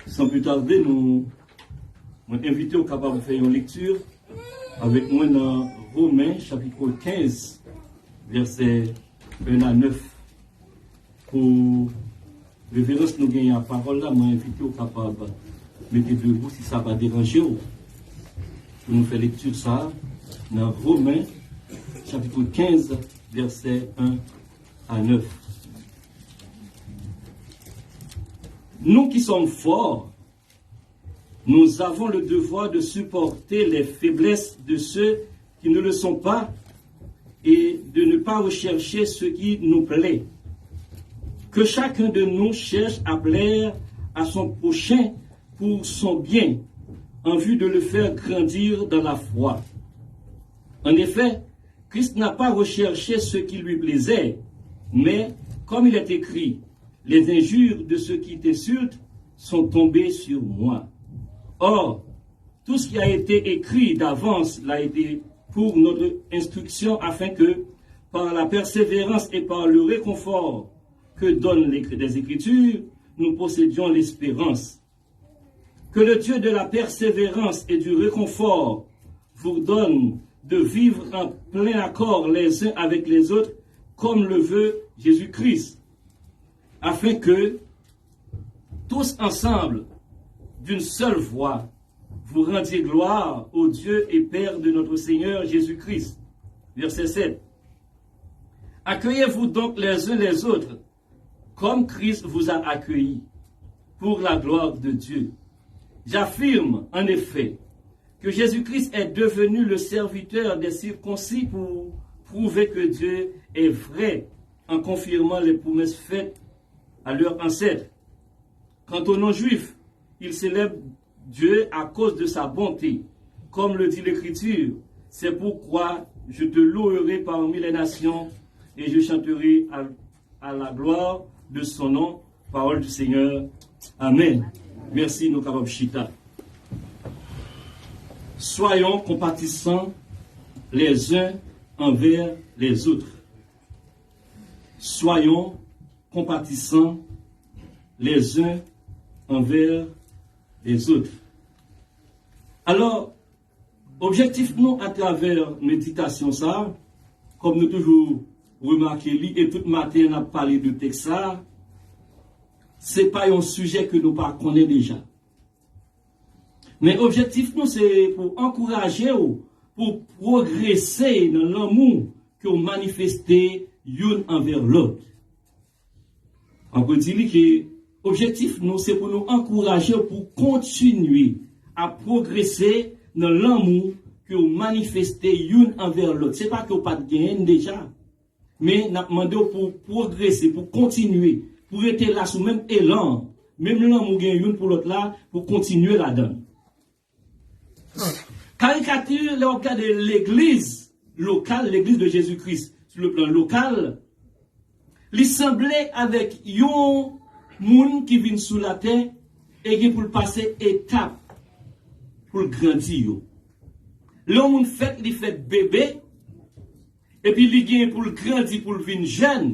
San pli tade, nou, mwen envite w kapab fè yon lekti avèk mwen nan Women, chapit kenz, vèsè en a nèf. Pou reverans nou genyen a pawòl la, mwen envite w kapab mete debou si sa pa deranje w, pou nou fè lekti sa a nan Women, chapit kenz, vèsè en a nèf. Nous qui sommes forts, nous avons le devoir de supporter les faiblesses de ceux qui ne le sont pas et de ne pas rechercher ce qui nous plaît. Que chacun de nous cherche à plaire à son prochain pour son bien, en vue de le faire grandir dans la foi. En effet, Christ n'a pas recherché ce qui lui plaisait, mais, comme il est écrit, les injures de ceux qui t'insultent sont tombées sur moi. Or, tout ce qui a été écrit d'avance l'a été pour notre instruction, afin que, par la persévérance et par le réconfort que donnent les, les Écritures, nous possédions l'espérance. Que le Dieu de la persévérance et du réconfort vous donne de vivre en plein accord les uns avec les autres, comme le veut Jésus-Christ, afin que, tous ensemble, d'une seule voix, vous rendiez gloire au Dieu et Père de notre Seigneur Jésus-Christ. Verset sept. Accueillez-vous donc les uns les autres, comme Christ vous a accueillis, pour la gloire de Dieu. J'affirme, en effet, que Jésus-Christ est devenu le serviteur des circoncis pour prouver que Dieu est vrai en confirmant les promesses faites à leurs ancêtres. Quant aux non-juifs, ils célèbrent Dieu à cause de sa bonté. Comme le dit l'Écriture, c'est pourquoi je te louerai parmi les nations et je chanterai à, à la gloire de son nom. Parole du Seigneur. Amen. Mèsi, nou kapab chita. Soyons compatissants les uns envers les autres. Soyons compatissants les uns envers les autres. Alò, objektif nou atravè meditasyon sa a, kòm nou toujou remake li, e tout maten n ap pale de tèks sa a, se pa yon sijè ke nou pa konnen deja. Men objektif nou se pou ankouraje w, pou pwogrese nan lanmou ke w manifeste youn anvè lòt. An pou di li ke objektif nou se pou nou ankouraje w pou kontinye ap pwogrese nan lanmou ke w manifeste youn anvè lòt. Se pa ke w pa t genyen l deja, men n ap mande w pou w pwogrese, pou w kontinye, pou w rete la sou menm elan an, menm lanmou gen youn pou lòt la, pou w kontinye ladan l. Karikati, lè w ap gade legliz lokal, legliz de Jezi Kris, sou le plan lokal, li sanble avèk yon moun ki vin sou latè e gen pou l pase etap pou l grandi yo. Lè yon moun fèt, li fèt bebe, epi li gen pou l grandi, pou l vin jèn,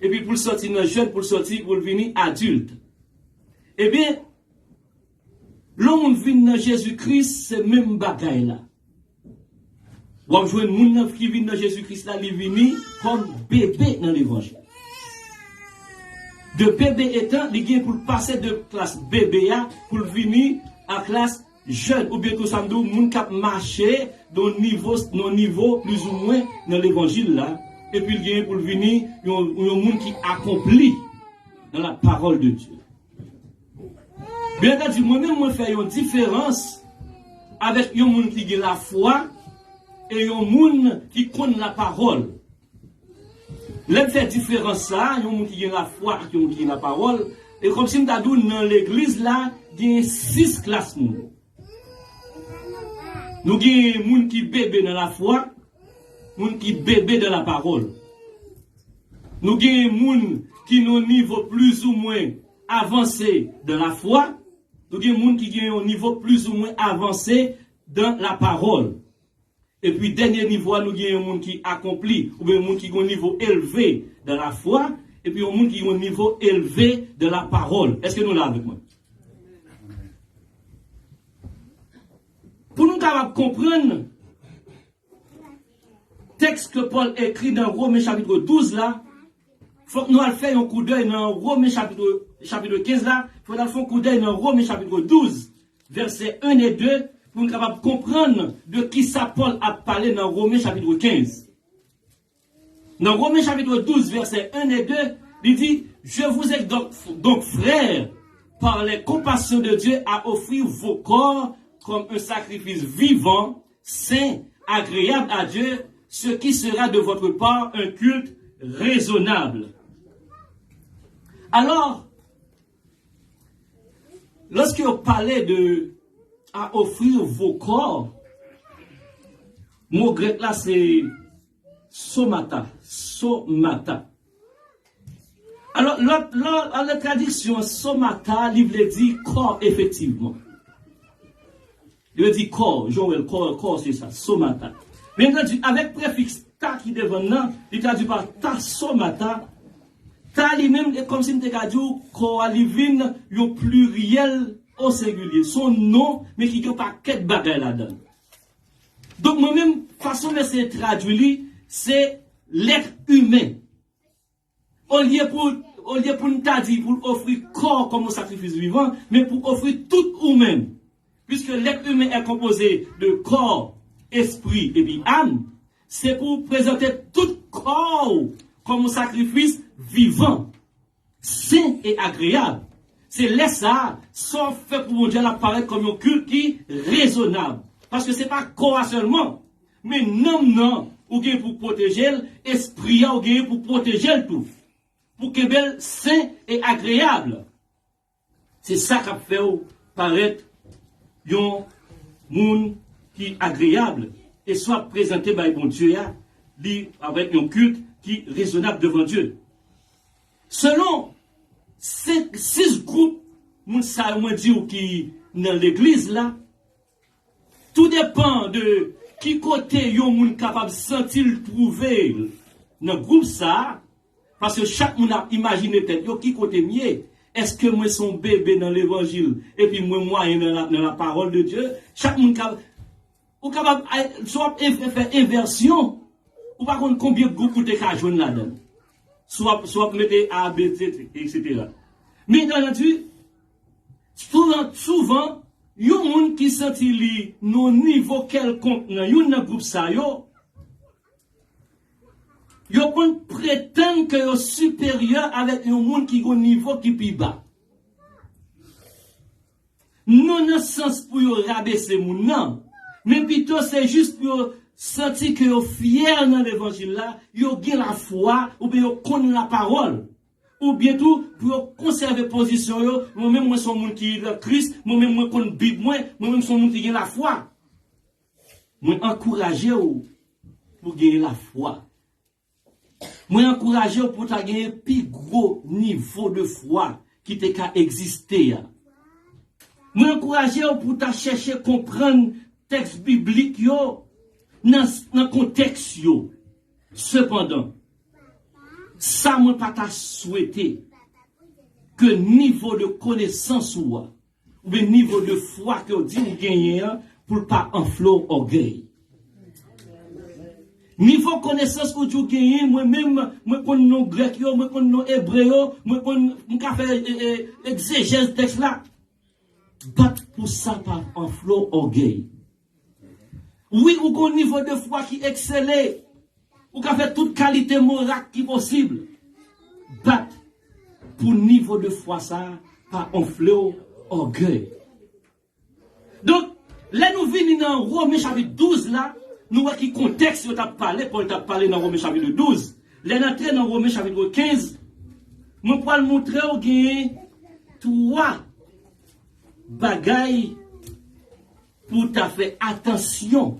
epi pou l sòti nan jèn, pou l sòti, pou l vini adilt. Ebyen, lè yon moun vin nan Jezi Kris, se menm bagay la. W ap jwenn moun nan ki vin nan Jezi Kris la, li vini kòm bebe nan levanjil. De bebe etan, li gen pou l pase de klas bebe a pou l vini a klas jèn, oubyen tou sa m di w, moun k ap mache nan nivo, nan nivo plizoumwen nan levanjil la, epi l genyen pou l vini yon, yon moun ki akonpli dans la parole de Dieu. Byen antandi, mwen menm, mwen fè yon diferans avèk yon moun ki gen lafwa e yon moun ki konn lapawòl. Lè m fè diferans sa a, yon moun ki gen lafwa ak yon moun ki gen lapawòl, e kòmsi m ta di w nan legliz la, gen sis klas moun. Nou gen moun ki bebe nan lafwa, moun ki bebe nan lapawòl. Nou gen moun ki nan nivo plizoumwen avanse dan lafwa, nou gen moun ki gen yon nivo plizoumwen avanse dan lapawòl. Epi dènye nivo a, nou gen yon moun ki akonpli, oubyen moun ki gen yon nivo elve dan lafwa, epi yon moun ki gen yon nivo elve dan lapawòl. Èske nou la avèk mwen? Pou nou kapab konprann tèks ke Pòl ekri nan Women chapit douz la, fòk nou al fè yon koudèy nan Women chapit, chapit kenz la, fòk nou al fè yon koudèy nan Women chapit douz, vèsè en e de, pou nou kapab konprann de kisa Pòl ap pale nan Women chapit kenz. Nan Women chapit douz, vèsè en e de, li di, Je vous exhorte donc, donc, frères, par les compassions de Dieu, à offrir vos corps comme un sacrifice vivant, saint, agréable à Dieu, ce qui sera de votre part un culte raisonnable. Alors, lorsque vous parlez de à offrir vos corps, mo grèk la se somata, somata. Alò, lòt, lòt, an lòt tradiksyon, somata, li vle di kò, efektivman. Li vle di kò, Joël, kò, kò, se sa, somata. Men li tradui avèk prefiks ta ki devan nan, li tradui pa ta somata. Ta li menm, e kòmsi m te ka di w, kò a li vin yon pliryèl o sengilye. Se yon non, men ki gen yon pakèt bagay ladan l. Donk, mwen menm, fason m eseye tradui li, se lèt imen. Olye pou, olye pou n ta di pou l ofri kò kòm yon sakrifis vivan, men pou ofri tout ou menm. Puisque l'être humain est composé de corps, esprit epi âme, se pou w prezante tout kò w kòm yon sakrifis vivan, sen e agreyab. Se lè sa a, sa w ap fè pou Bondye a, l ap parèt kòm yon kilt ki rezonab. Paske se pa kò a sèlman, men nanm nan, ou gen pou pwoteje l, espri a, ou gen pou pwoteje l tou. Pou kenbe l sen e agreyab. Se sa k ap fè w parèt yon moun ki agreyab e sa w ap prezante bay Bondye a, li avèk yon kilt ki rezonab devan Dye. Selon senk, sis gwoup moun sa yo mwen di w ki nan legliz la, tou depan de ki kote yon moun kapab santi l twouve l nan gwoup sa a, paske chak moun ap imajine tèt yo, ki kote m ye? Èske mwen se yon bebe nan levanjil, epi mwen mwayen nan la, nan la parole de Dieu? Chak moun ka, ou kapab, si w ap fè envèsyon, ou pa konn konbyen gwoup ou te ka jwenn ladan l. Si w ap, si w ap mete A, B, C, et cetera. Men entendi, souvan, souvan, yon moun ki santi li nan yon nivo kèlkonk nan youn nan gwoup sa yo, yo konn pretann ke yo siperyè avèk yon moun ki gon nivo ki pi ba. Non nan sans pou yo rabese moun nan, men pito se jis pou yo santi ke yo fyè nan levanjil la, yo gen lafwa, oubyen yo konn lapawòl, oubyen tou pou yo konsève pozisyon yo, mwen menm mwen se yon moun ki nan Kris, mwen menm mwen konn Bib mwen, mwen menm se yon moun ki gen lafwa. Mwen ankouraje w pou w gen lafwa. Mwen ankouraje w pou w ta genyen pi gwo nivo de fwa ki te ka egziste a. Mwen ankouraje w pou w ta chèche konprann tèks biblik yo nan, nan kontèks yo. Sepandan, sa mwen pa ta swete ke nivo de konesans ou a oubyen nivo de fwa ke w di w genyen an pou l pa anfle w ògèy. Nivo konesans ou di w genyen, mwen menm, mwen konn non grèk yo, mwen konn non ebre yo, mwen konn, m ka fè, e, e, egzejèz tèks la. Bat pou sa pa anfle w ògèy. Wi, ou gon nivo de fwa ki eksele. Ou ka fè tout kalite mirak ki posib. Bat pou nivo de fwa sa a pa anfle w ògèy. Donk, lè nou vini nan Women chapit douz la, nou wè ki kontèks yo t ap pale, Pòl t ap pale nan Women chapit douz. Lè n antre nan Women chapit kenz, mwen pral montre w genyen twa bagay pou w ta fè atansyon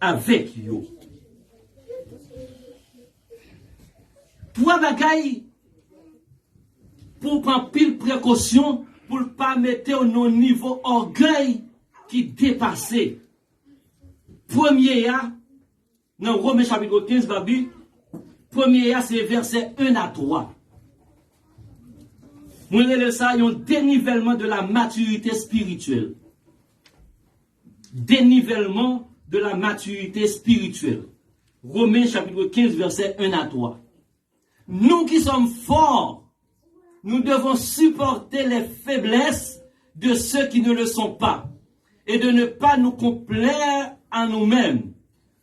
avèk yo. Twa bagay pou w pran anpil prekosyon pou l pa mete w nan yon nivo ògèy ki depase. Premye a, nan Women chapit kenz, Babi, premye a se vèsè en a twa. Mwen rele sa yon dénivellement de la maturité spirituelle. Dénivellement de la maturité spirituelle. Women chapit kenz, vèsè en a twa. Nous qui sommes forts, nous devons supporter les faiblesses de ceux qui ne le sont pas et de ne pas nous complaire à nous-mêmes.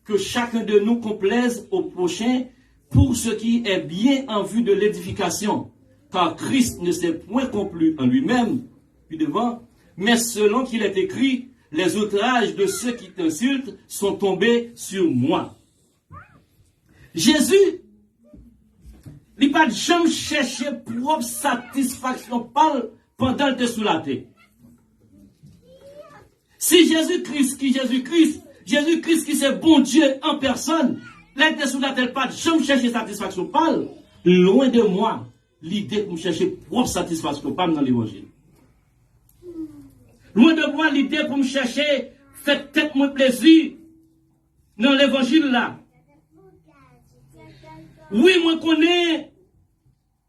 Que chacun de nous complaise au prochain pour ce qui est bien en vue de l'édification. Car Christ ne s'est point complu en lui-même, plus devant, mais selon qu'il est écrit, les outrages de ceux qui t'insultent sont tombés sur moi. Jezi, li pa t janm chèche pwòp satisfaksyon pa l pandan l te sou latè. Si Jezi Kris ki Jezi Kris, Jezi Kris ki se Bondye an pèsòn, lè l te sou latè, l pa t janm chèche satisfaksyon pa l. Lwen de mwa lide pou m chèche pwòp satisfaksyon pa m nan levanjil. Lwen de mwa lide pou m chèche fè tèt mwen plezi nan levanjil la. Wi, mwen konnen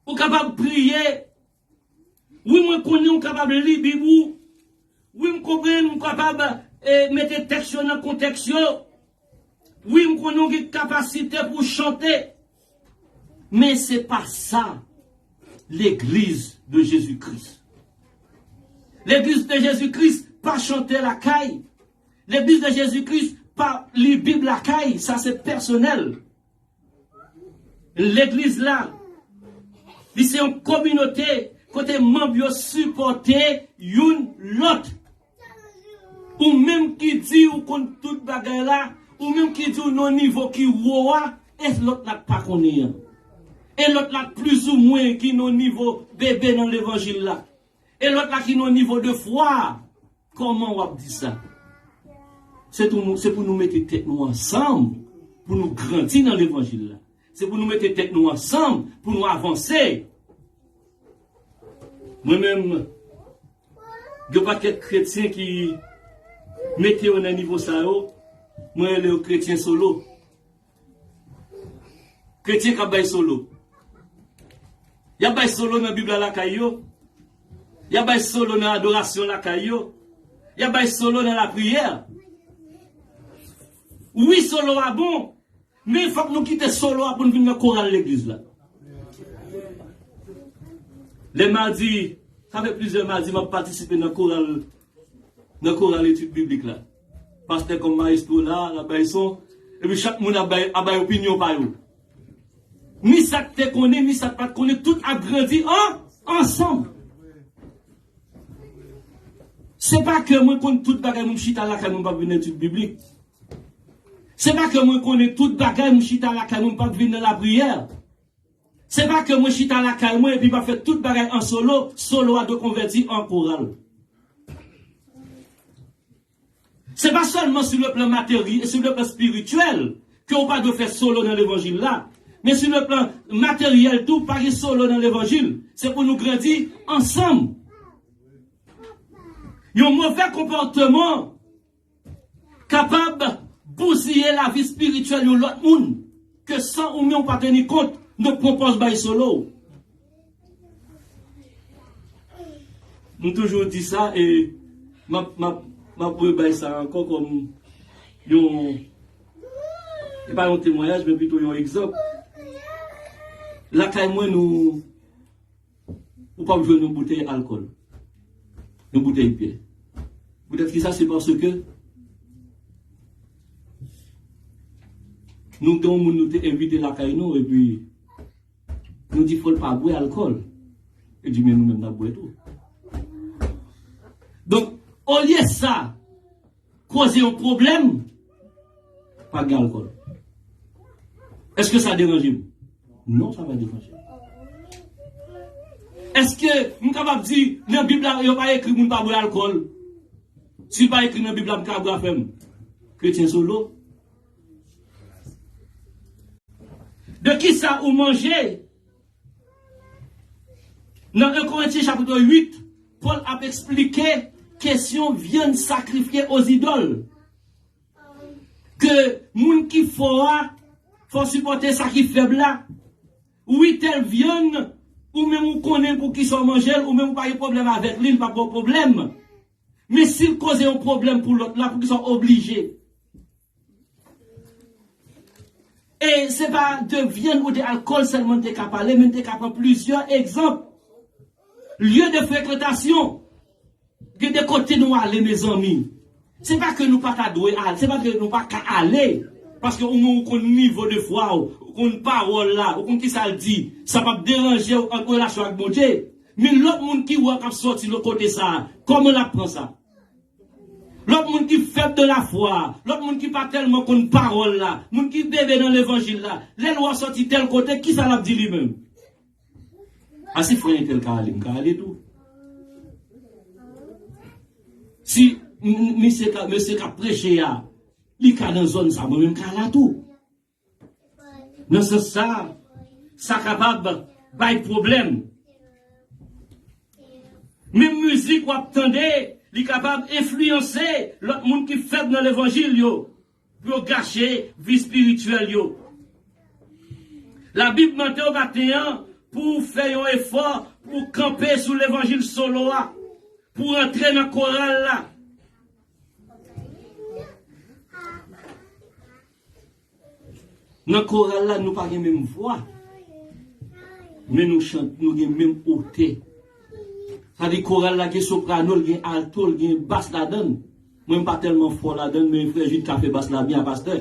ou kapab priye. Wi, mwen konnen ou kapab li Bib ou. Wi, m konprann ou kapab, eh, mete tèks yo nan kontèks yo. Wi, m konnen ou gen kapasite pou chante. Men se pa sa legliz de Jezi Kris. Legliz de Jezi Kris pa chante lakay. Legliz de Jezi Kris pa li Bib lakay. Sa se pèsonèl. Legliz la, li se yon kominote kote manm yo sipòte youn lòt. Ou menm ki di ou konn tout bagay la, ou menm ki di ou nan nivo ki wo a, e lòt la k pa konnen an. E lòt la k plizoumwen ki nan nivo bebe nan levanjil la. E lòt la ki nan nivo de fwa a. Kòman w ap di sa? Se tou nou, se pou nou mete tèt nou ansanm pou nou grandi nan levanjil la. Se pou nou mete tèt nou ansanm pou nou avanse. Mwen menm, gen pakèt kretyen ki mete yo nan nivo sa yo, mwen rele yo kretyen solo. Kretyen k ap bay solo. Y ap bay solo nan Bib la lakay yo. Y ap bay solo nan adorasyon lakay yo. Y ap bay solo nan lapriyè. Wi, solo a bon, men fòk nou kite solo a pou n vin nan koral legliz la. Lè madi, sa fè plizyè madi m ap patisipe nan koral, nan koral etid biblik la. Pastè kòm mayestwo la, l ap bay son, epi chak moun ap bay, ap bay opinyon pa yo. Ni sa k te konnen, ni sa k pa t konnen, tout ap grandi an, ansanm. Se pa ke mwen konn tout bagay, mwen chita lakay mwen, m p ap vin etid biblik. Se pa ke mwen konnen tout bagay, mwen chita lakay mwen, m p ap vin nan lapriyè. Se pa ke mwen chita lakay mwen epi m ap fè tout bagay an solo, solo a dwe konvèti an koral. Se pa sèlman sou le plan materi-, sou le plan espirityèl ke ou pa dwe fè solo nan levanjil la, men sou le plan materyèl tou, pa gen solo nan levanjil. Se pou nou grandi ansanm. Yon move konpòteman kapab bouziye lavi espirityèl yon lòt moun ke san ou menm ou pa teni kont, donk pran pòz bay solo. M toujou di sa e m ap, m ap, m ap rebay sa ankò kòm yon, e pa yon temwayaj, men pito yon egzanp. Lakay mwen, nou, ou p ap jwenn yon boutèy alkòl, yon boutèy byè. Poutèt ki sa? Se paske nou gen yon moun nou te envite lakay nou, epi nou di fò l pa bwè alkòl. Li di, men nou menm n ap bwè tou. Donk, olye sa, koze yon pwoblèm, pa gen alkòl. Èske sa deranje m? Non, sa pa deranje m. Èske m kapab di, nan Bib la, yo pa ekri moun pa bwè alkòl? Si pa ekri nan Bib la, m ka bwè afè m. Kretyen solo. De ki sa ou manje? Nan en Korentyen chapit uit, Pòl ap eksplike kesyon vyann sakrifye ozidòl. Ke moun ki fò a, fò sipòte sa ki fèb la. Wi, tèl vyann, ou menm ou konnen poukisa w manje l, ou menm ou pa gen pwoblèm avèk li, li p ap ba w pwoblèm. Men si l koze yon pwoblèm pou lòt la, poukisa w oblije? E se pa de vyann ou de alkòl sèlman n te ka pale, men n te ka pran plizyè egzanp. Lye de frekantasyon. Gen de kote nou ale, mezanmi. Se pa ke nou pa ta dwe ale, se pa ke nou pa ka ale. Paske ou menm ou konn nivo de fwa w, ou konn pawòl la, ou konn kisa l di. Sa p ap deranje w ant relasyon ak Bondye. Men lòt moun ki wè w k ap sòti lòt kote sa a, kòman l ap pran sa? Lòt moun ki fèb de lafwa, lòt moun ki pa tèlman konn pawòl la, moun ki bebe nan levanjil la, lè l wè w sòti tèl kote, kisa l ap di li menm? A, si frè entèl ka ale, m ka ale tou. Si m-, m-, misye ka, mesye k ap preche a, li ka nan zòn sa, mwen menm m ka la tou. Nan sans sa, sa kapab bay pwoblèm. Menm mizik w ap tande, li kapab enfliyanse lòt moun ki fèb nan levanjil yo, pou yo gache vi espirityèl yo. Labib mande w maten an pou w fè yon efò pou w kanpe sou levanjil solo a, pou w antre nan koral la. Nan koral la, nou pa gen menm vwa. Men nou chante, nou gen menm otè. Sa di koral la gen soprano, l gen alto, l gen bas ladan l. Mwen, m pa tèlman fò ladan l, men frè Jid ka fè bas la byen a pastè.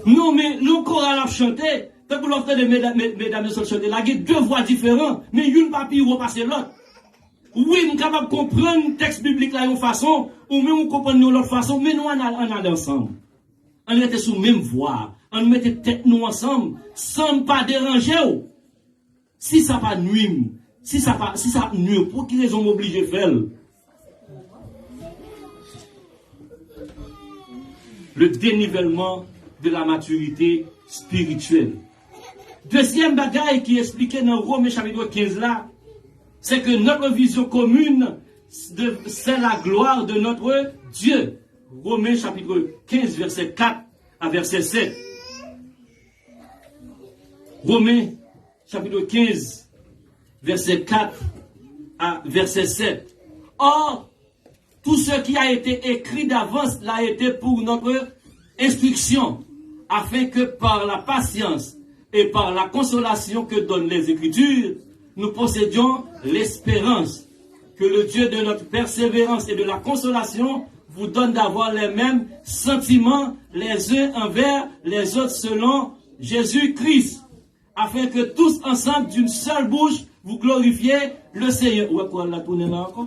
Non, men lè yon koral ap chante, Tankou lè w ap tande medam, me- medam yo sot chante la, gen de vwa diferan, men youn pa pi wo pase lòt. Wi, m kapab konprann tèks biblik la yon fason, ou menm ou konprann yon lòt fason, men nou ann al, ann ale ansanm. Ann rete sou menm vwa a. Ann mete tèt nou ansanm, san m pa deranje w. Si sa pa nwi m, si sa pa, si sa ap nwi w, pou ki rezon m oblije fè l? Le dénivellement de la maturité spirituelle. Dezyèm bagay ki eksplike nan Women chapit kenz la, c'est que notre vision commune de, c'est la gloire de notre Dieu. Women chapit kenz, vèsè kat a vèsè sèt. Women chapit kenz, vèsè kat a vèsè sèt. Or, tout ce qui a été écrit d'avance l'a été pour notre instruction, afin que par la patience et par la consolation que donnent les Écritures, nous possédions l'espérance. Que le Dieu de notre persévérance et de la consolation vous donne d'avoir les mêmes sentiments les uns envers les autres selon Jésus-Christ, afin que tous ensemble d'une seule bouche vous glorifiez le Seigneur. Ou wè koral la tounen la ankò?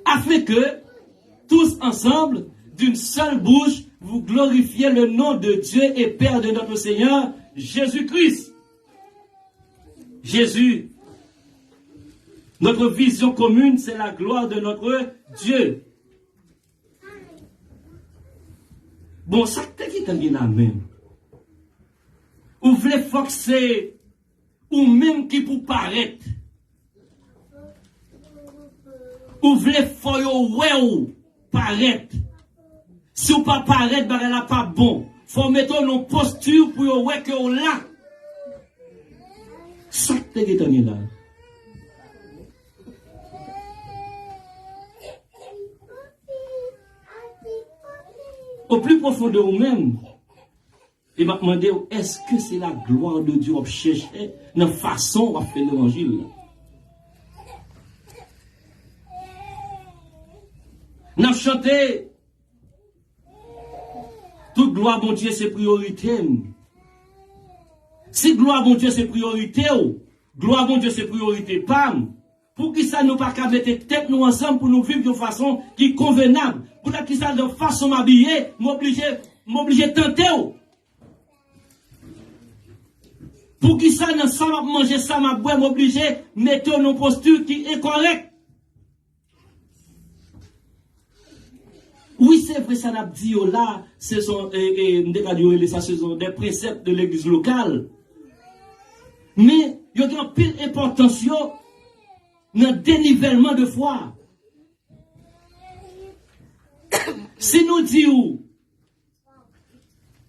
Afin que tous ensemble d'une seule bouche vous glorifiez le nom de Dieu et Père de notre Seigneur Jésus-Christ. Jésus, notre vision commune, c'est la gloire de notre Dieu. Bon, sa k te gentan gen la menm? Ou vle fòk se ou menm ki pou parèt. Ou vle fò yo wè w parèt. Si w pa parèt, bagay la p ap bon. Fò w mete w nan yon posti pou yo wè ke w la. Sa k te gentan gen la? Au plus profond de ou menm, e m ap mande w, èske se la gloire de Dieu w ap chèche nan fason w ap fè levanjil la? N ap chante, tout glwa Bondye se priyorite m. Si glwa Bondye se priyorite w, glwa Bondye se priyorite pa m, poukisa nou pa ka mete tèt nou ansanm pou nou viv yon fason ki konvenab? Poutèt kisa nan fason m abiye, m oblije, m oblije tante w? Poukisa nan sa m ap manje, sa m ap bwè, m oblije mete w nan yon posti ki enkòrèk? Wi, se vre, sa n ap di yo la, se son, e, e, m te ka di yo rele sa, se son de prensèp de legliz lokal. Men, yo gen anpil enpòtans yo nan denivèlman de fwa. Si nou di w,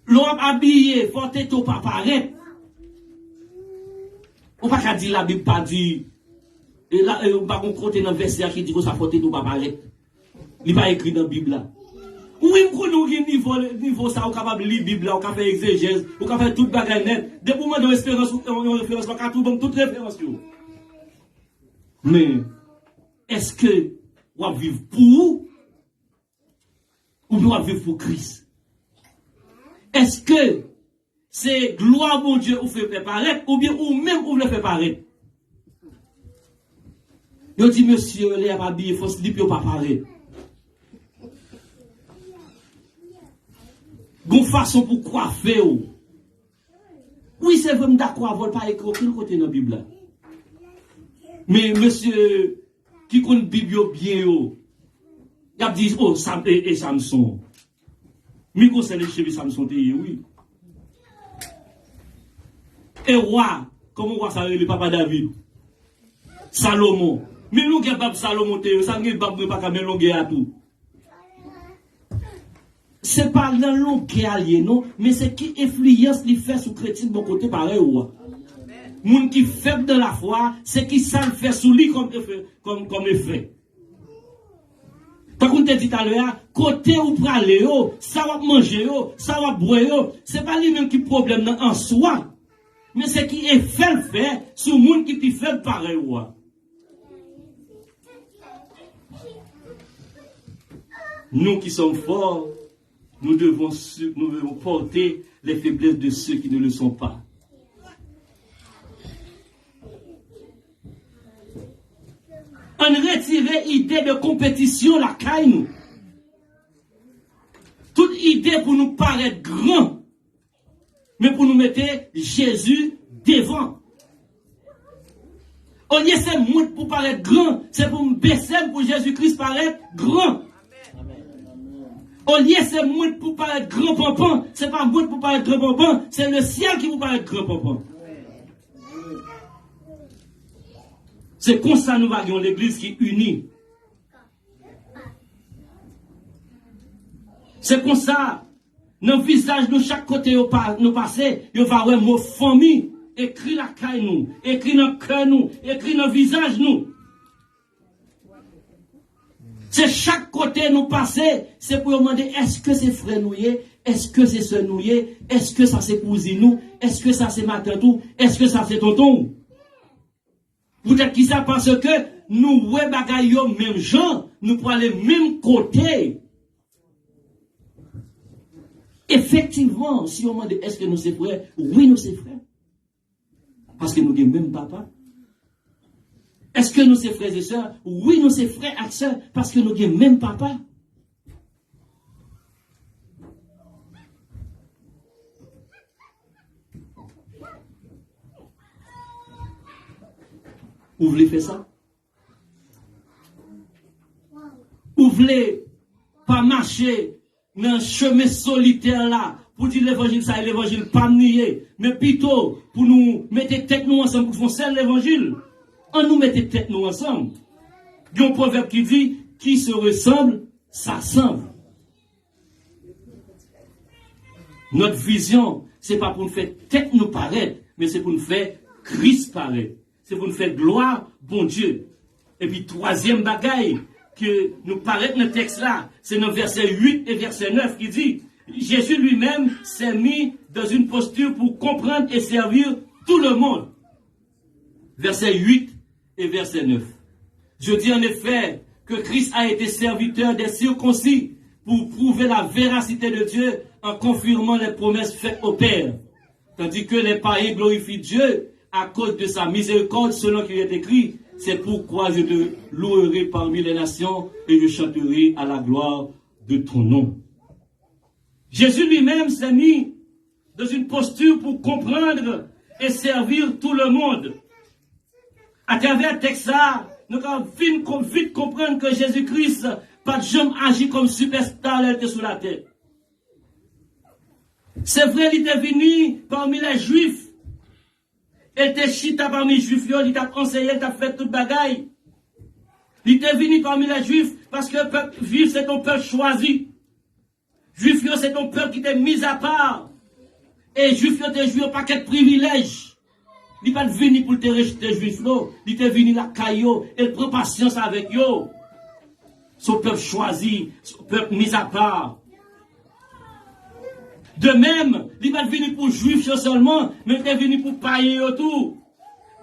lè w ap abiye, fò tete w pa parèt. Ou pa ka di Labib pa di, e la, e, ou pa gon kote nan vèsè a ki di konsa fò tete w pa parèt. Li pa ekri nan Bib la. Wi, m konnen w gen nivo, nivo sa, ou kapab li Bib la, ou ka fè egzejèz, ou ka fè tout bagay nèt. Depi w mande yon esperans, yon, yon referans, ou ka tou ban m tout referans yo. Men, èske w ap viv pou ou? Oubyen w ap viv pou Kris? Èske se glwa Bondye ou vle fè parèt, oubyen ou menm ou vle fè parèt? Yo di mesye yo lè y ap abiye fò slip yo pa parèt. Gon fason pou kwafe w. Wi, se vre, m dakò avè w, l pa ekri okenn kote nan Bib la. Men mesye ki konn Bib yo byen yo, y ap di, o, Sam-, e, e Samson. Mi gwosè lecheve Samson te ye, wi. E wa, kòman wa sa rele, papa David? Salomon. Men longè bab Salomon te ye, sa gen bab mwen pa ka men longè a tou. Se pa nan longè a l ye non, men se ki enfliyans li fè sou kretyen bò kote parèy ou a. Moun ki fèb nan lafwa, se ki sa l fè sou li kòm efè, kòm, kòm efè. Tankou m te di talè a, kote ou prale yo, sa w ap manje yo, sa w ap bwè yo, se pa li menm ki pwoblèm nan an swa, men se ki efè l fè sou moun ki pi fèb parèy ou a. Nous qui sommes forts, Nous devons, su- nous devons porter les faiblesses de ceux qui ne le sont pas. Ann retire ide de konpetisyon lakay nou. Tout ide pou nou parèt gran, men pou nou mete Jezi devan. Olye se mwen pou parèt gran, se pou m bese m pou Jezi Kris parèt gran. Olye se mwen pou parèt gran panpan, se pa mwen pou parèt gran panpan, se lesyèl ki pou parèt gran panpan. Se konsa nou va gen yon legliz ki ini. Se konsa, nan vizaj nou, chak kote yo pa, nou pase, yo va wè mo fanmi ekri lakay nou, ekri nan kè nou, ekri nan vizaj nou. Se chak kote nou pase, se pou yo mande, èske se frè nou ye? Èske se sè nou ye? Èske sa se kouzin ou? Èske sa se matant ou? Èske sa se tonton ou? Poutèt ki sa? Paske nou wè bagay yo menm jan, nou prale menm kote. Efektivman, si yo mande, èske nou se frè? Wi, nou se frè. Paske nou gen menm papa. Èske nou se frè e sè? Wi, nou se frè ak sè, paske nou gen menm papa. Ou vle fè sa? Ou vle pa mache nan chemen solitè la pou di levanjil sa e levanjil pa m li ye, men pito pou nou mete tèt nou ansanm pou fè yon sèl levanjil. Ann nou mete tèt nou ansanm. Gen yon pwovèb ki di, qui se ressemble s'assemble. Notre vision, se pa pou n fè tèt nou parèt, men se pou n fè Kris parèt. Se pou n fè glwa Bondye. Epi twazyèm bagay ke nou parèt nan tèks la, se nan vèsè uit e vèsè nèf ki di, Jésus lui-même s'est mis dans une posture pour comprendre et servir tout le monde. Vèsè uit e vèsè nèf. Je dis en effet que Christ a été serviteur des circoncis pour prouver la véracité de Dieu en confirmant les promesses faites au Père. Tandis que les païens glorifient Dieu à cause de sa miséricorde, selon qu'il est écrit, c'est pourquoi je te louerai parmi les nations et je chanterai à la gloire de ton nom. Jésus lui-même s'est mis dans une posture pour comprendre et servir tout le monde. Atravè tèks sa, nou ka vin kon- vit konprann ke Jezi Kris pa t janm aji kòm sipèsta lè l te sou latè. Se vre, li te vini pami lè Jwif, e l te chita pami Jwif yo, li t ap anseye, li t ap fè tout bagay. Li te vini pami lè Jwif paske pèp Jwif se t on pèp chwazi. Jwif yo se t on pèp ki te mizapa. E Jwif yo te jwi yon pakèt privilèj. Li pa t vini pou l te rejte Jwif yo. Li te vini lakay yo e l pran pasyans avèk yo. Se yon pèp chwazi, se yon pèp mizapa. De menm, li pa t vini pou Jwif yo sèlman, men li te vini pou payen yo tou.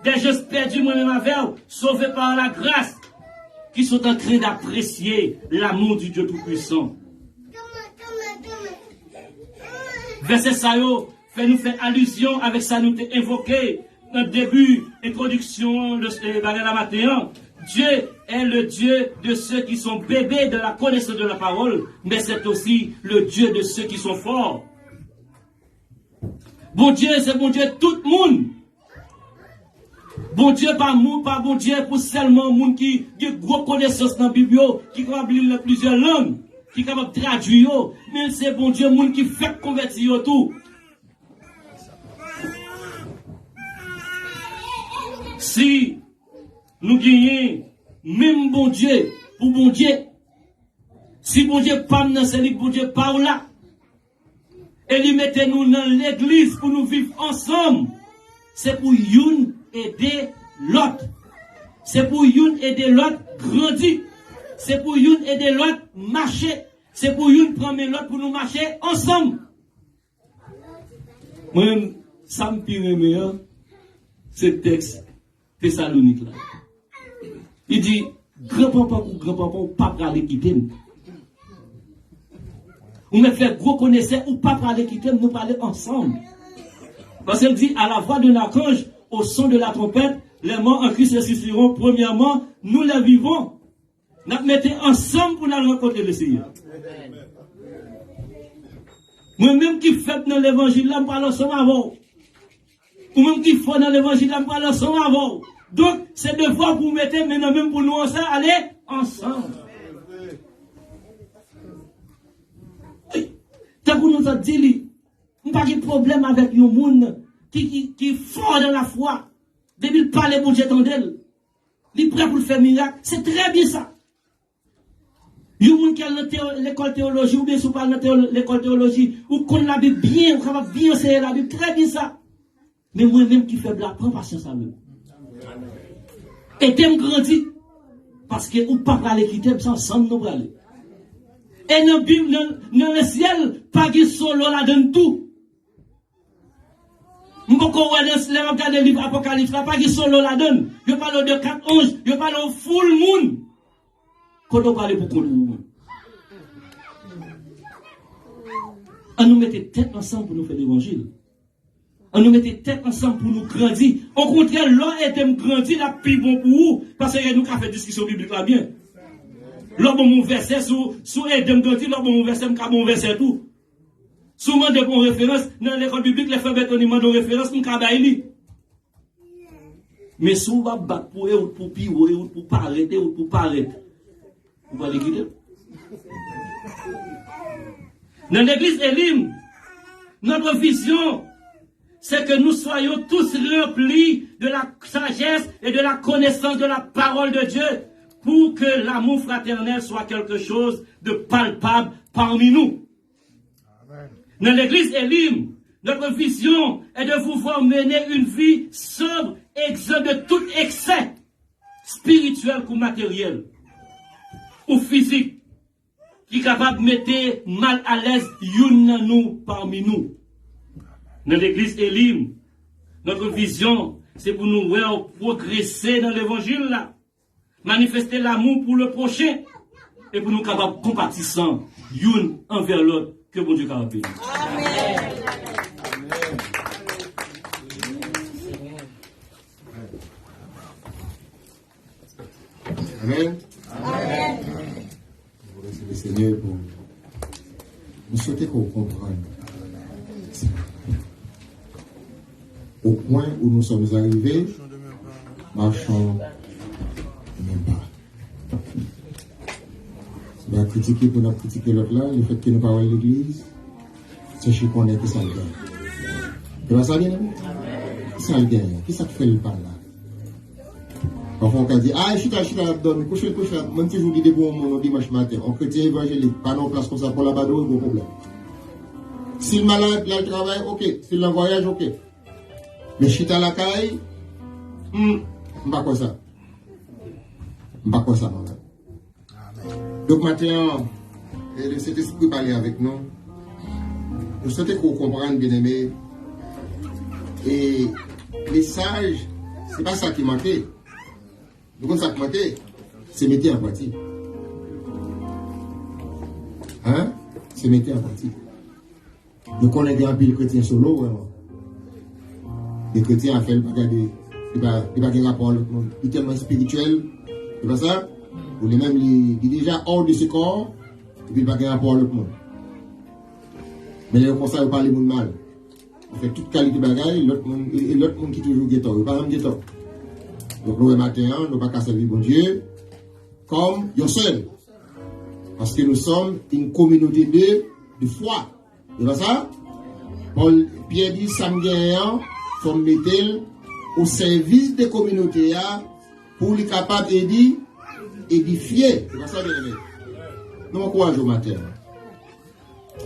Des gens perdus, moi-même avec, sauvés par la grâce, qui sont en train d'apprécier l'amour du Dieu Tout-Puissant. Vèsè sa yo fè nou fè alizyon avèk sa nou te evoke nan debi entwodiksyon de bagay la maten an. Dieu est le Dieu de ceux qui sont bébés dans la connaissance de la parole, mais c'est aussi le Dieu de ceux qui sont forts. Bondye se Bondye tout moun. Bondye pa moun, pa Bondye pou sèlman moun ki gen gwo konesans nan Bib yo, ki kapab li l nan plizyè lang, ki kapab tradui yo, men se Bondye moun ki fèk konvèti yo tou. Si nou genyen menm Bondye pou Bondye, si Bondye pa m nan, se li k Bondye pa w la. E li mete nou nan legliz pou nou viv ansanm. Se pou youn ede lòt. Se pou youn ede lòt grandi. Se pou youn ede lòt mache. Se pou youn pran men lòt pou nou mache ansanm. Mwen menm, sa m pi renmen an, se tèks Tesalonik la. Li di, granpanpan kou granpanpan, ou pa prale kite m. Ou mèt fè gwo konesè, ou pa prale kite m, nou prale ansanm. Paske l di, à la voix d'un archange, au son de la trompette, les morts en Christ ressusciteront premièrement, nous les vivants. N ap mete ansanm pou n al rankontre Leseyè. Mwen menm ki fèb nan levanjil la, m pral ansanm avè w. Ou menm ki fò nan levanjil la, m pral ansanm avè w. Donk, se devwa pou w mete men nan men m pou nou ansanm ale ansanm. Tankou nou sot di li, m pa gen pwoblèm avèk yon moun ki, ki, ki fò nan lafwa. Depi l pale, Bondye tande l. Li prè pou l fè mirak. Se trè byen sa. Yon moun ki al nan teo- lekòl teyoloji, oubyen si w pa al nan teo- lekòl teyoloji, ou konn Labib byen, ou kapab byen anseye Labib, trè byen sa. Men mwen menm ki fèb la, pran pasyans avè m. Ede m grandi. Paske ou pa prale kite m, se ansanm nou prale. E nan Bib, nan, nan lesyèl, pa gen solo ladan l tou. M poko wè nan, lè m ap gade liv Apokalips la, pa gen solo ladan l. Yo pale w de kat anj, yo pale w foul moun. Kote w prale pou kont ou menm? An nou mete tèt ansanm pou nou fè levanjil. An nou mete tèt ansanm pou nou grandi. Okontrè, lè w ede m grandi, l ap pi bon pou ou, paske nou ka fè diskisyon biblik la byen. Lè w ban m yon vèsè, si w, si w ede m grandi, lè w ban m yon vèsè, m ka ban w yon vèsè tou. Si w mande pou yon referans, nan lekòl biblik, lè frè Bètoni mande yon referans, m ka bay li. Men si w ap bat pou e wout pou pi wo, e wout pou parèt, e wout pou parèt, ou prale kite l. Dans l'église Elim, notre vision, c'est que nous soyons tous remplis de la sagesse et de la connaissance de la parole de Dieu pour que l'amour fraternel soit quelque chose de palpable parmi nous. Dans l'église Elim, notre vision est de vous voir mener une vie sobre, exempte de tout excès spirituel kou materyèl ou fizik ki kapab mete mal alèz youn nan nou pami nou. Nan legliz Elim, notre vision, se pou nou wè w pwogrese nan levanjil la, manifeste lamou pou le pwochen, e pou nou kapab konpatisan youn anvè lòt. Ke Bondye kapab beni. Amèn. Amèn. Nou remèsye le Senyè pou nou swete ke w konprann. Au point où nous sommes arrivés, marchons de même pas. Se pa kritike pou n ap kritike lòt la, lefètke nou pa wè l legliz, chèche konnen kisa l genyen. Se pa sa, byeneme? Kisa l genyen? Kisa k fè l pa la? Pafwa, w ka di, "A, chita, chita, l ap dòmi, kouche l, kouche l." Mwen, m toujou di, depi yon moun, yon dimanch maten, yon kretyen evanjelik, pa nan yon plas konsa pou l ap adore, gwo pwoblèm. Si l malad, l al travay, oke. Si l nan vwayaj, oke. Men chita lakay, hmm, m pa kwè sa. M pa kwè sa, mwen menm. Donk, maten an, e, le Sentespri pale avèk nou. Nou swete ke w konprann, byeneme. E mesaj, se pa sa ki manke. Nou konn sa k manke? Se mete an pratik. Hein? Se mete an pratik. Nou konnen gen anpil kretyen solo, vrèman. Gen kretyen, afè l pa gade, li pa, li pa gen rapò a lòt moun. Li tèlman espirityèl, se pa sa? Ou li menm, li, li deja hors de ce corps, epi li pa gen rapò a lòt moun. Men lè yo konsa, yo pale moun mal. Yo fè tout kalite bagay, lòt moun, e, e lòt moun ki toujou gen tò. Yo pa janm gen tò. Donk, nou wè maten an, nou pa ka sèvi Bondye kòm yon sèl. Paske nou sòm yon kominote de, de fwa. Se pa sa? Pòl, Pyè di, "Sa m genyen an, fò m mete l o sèvis de kominote a pou li kapab edi, edifye." Se pa sa, byeneme? Nou ankouraje w maten an.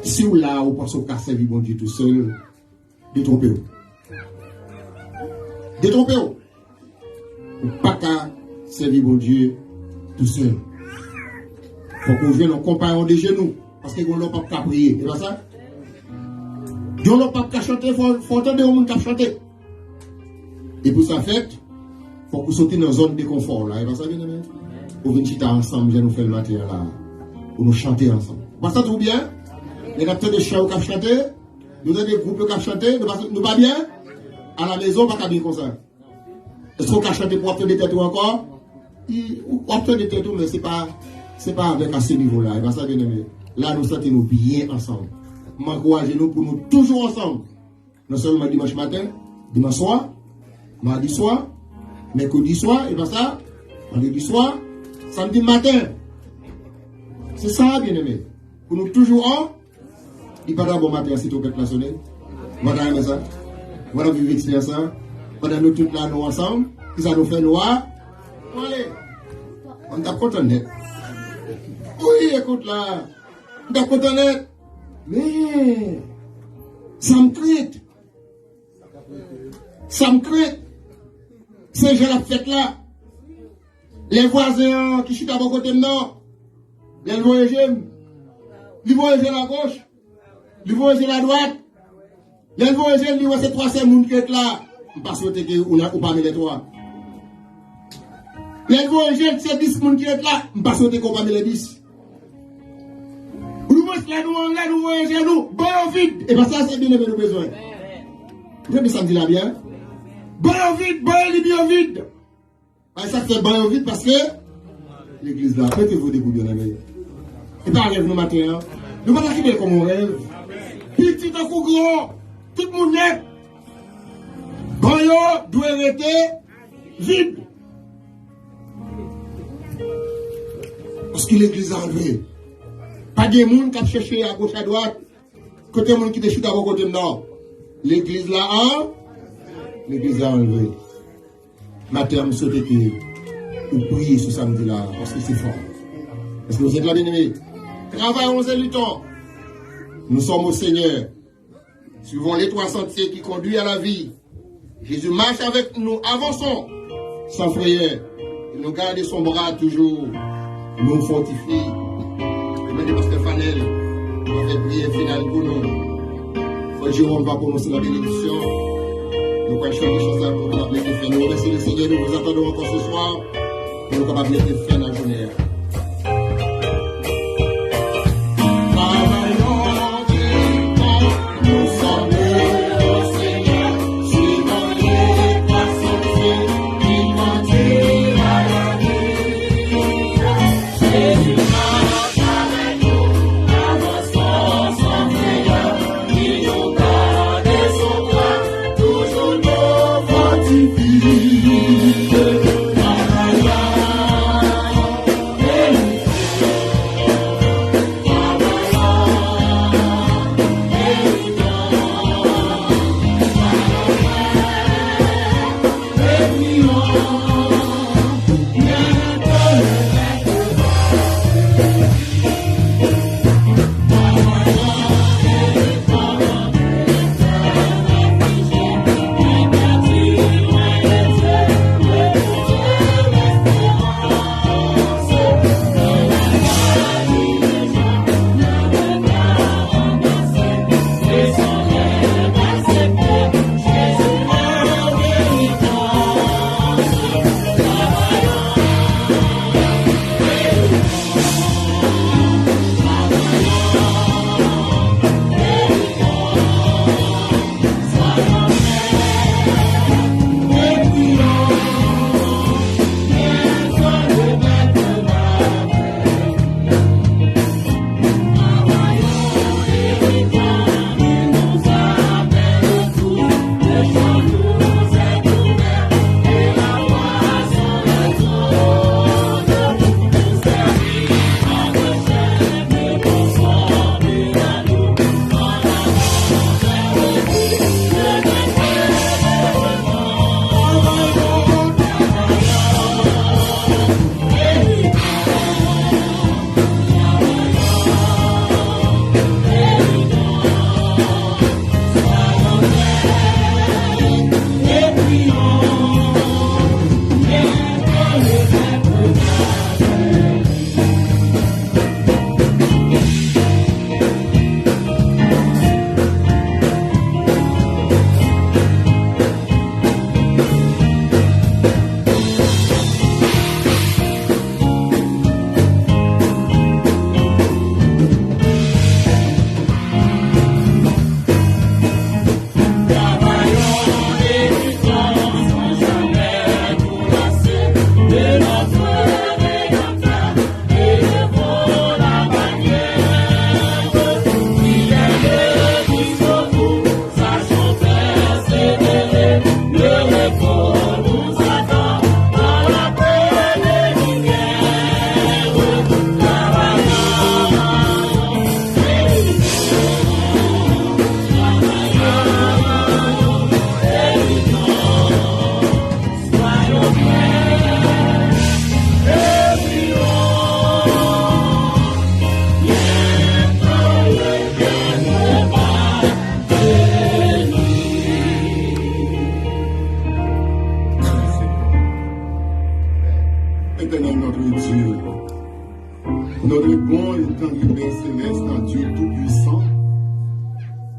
Si w la, ou panse w ka sèvi Bondye tousèl, detwonpe w. Detwonpe w. Ou pa ka sèvi Bondye tousèl. Fòk ou jwenn yon konpayon de jenou. Paske gen lè w p ap ka priye. Se pa sa? Gen lè w p ap ka chante, fò, fò w tande yon moun k ap chante. E pou sa fèt, fòk ou soti nan zòn de konfò w la. Se pa sa, byeneme? Ou vin chita ansanm, jan nou fè l maten an la. Pou nou chante ansanm. Ou pa santi w byen? Lè n ap tande chan yo k ap chante, nou tande gwoup yo k ap chante, nou pa, nou pa byen? Alamezon, w pa ka byen konsa. Èske w ka chante pou w ap tande tèt ou ankò? I- W ap tande tèt ou, men se pa, se pa avèk a se nivo la. E pa sa, byeneme. La, nou santi nou byen ansanm. M ankouraje nou pou nou toujou ansanm. Non sèlman dimanch maten, dimanch swa, madi swa, mèkredi swa, e pa sa, vandredi swa, samdi maten. Se sa, byeneme. Pou nou toujou an, li pa ta bon maten an si twonpèt la sonnen. Ou pa ta renmen sa? Ou pa ta viv eksperyans la? Pandan nou tout la, nou ansanm, kisa nou fè? Nou a, nou ale. M t ap kontan nèt. Wi, ekout la. M t ap kontan nèt. Men, sa m krent, sa m krent, se jan l ap fèt la. Lè vwazen an ki chita bò kote m nan, lè l voye je m, li voye je l agoch, li voye je l adwat, lè l voye je l, li wè se twa sèl moun ki ret la. M pa swete ke ou nan, ou pami lè twa. Lè l voye je l, se dis moun ki ret la. M pa swete ke ou pami lè dis. Ou mwen lè nou anlè, nou voye je nou, ban yo vid. E pa sa, se byeneme nou bezwen. Ou tande sa m di la byen? Ban yo vid, ban yo vid, yo vid. Bay sa k fè ban yo vid, paske legliz la, mete vou debout, byeneme. E pa rèv nou maten an. Nou pa ta kite l kòm yon rèv. Piti tankou gran, tout moun nèt. Ban yo dwe rete vid. Paske legliz la anlve. Pa gen moun k ap chèche agoch adwat. Kote moun ki te chita bò kote m nan? Legliz la an, legliz la anlve. Maten an, m swete ke ou priye sou sa m di la, paske se fò. Èske vous êtes là, bien-aimés? Travaillons et luttons. Nous sommes au Seigneur. Suivons l'étroit sentier qui conduit à la vie. Jésus marche avec nous, avançons sans frayeur. Il nous garde de son bras toujours, nous fortifie. Mwen mande pastè Fanel pou fè priyè final pou nou. Frè Jérôme va prononse la bénédiction. Nou pral chante chan sa pou nou mete fen. Nou remèsye le Seigneur de nous attendre encore ce soir. Pou nou kapab mete fen nan jounen an.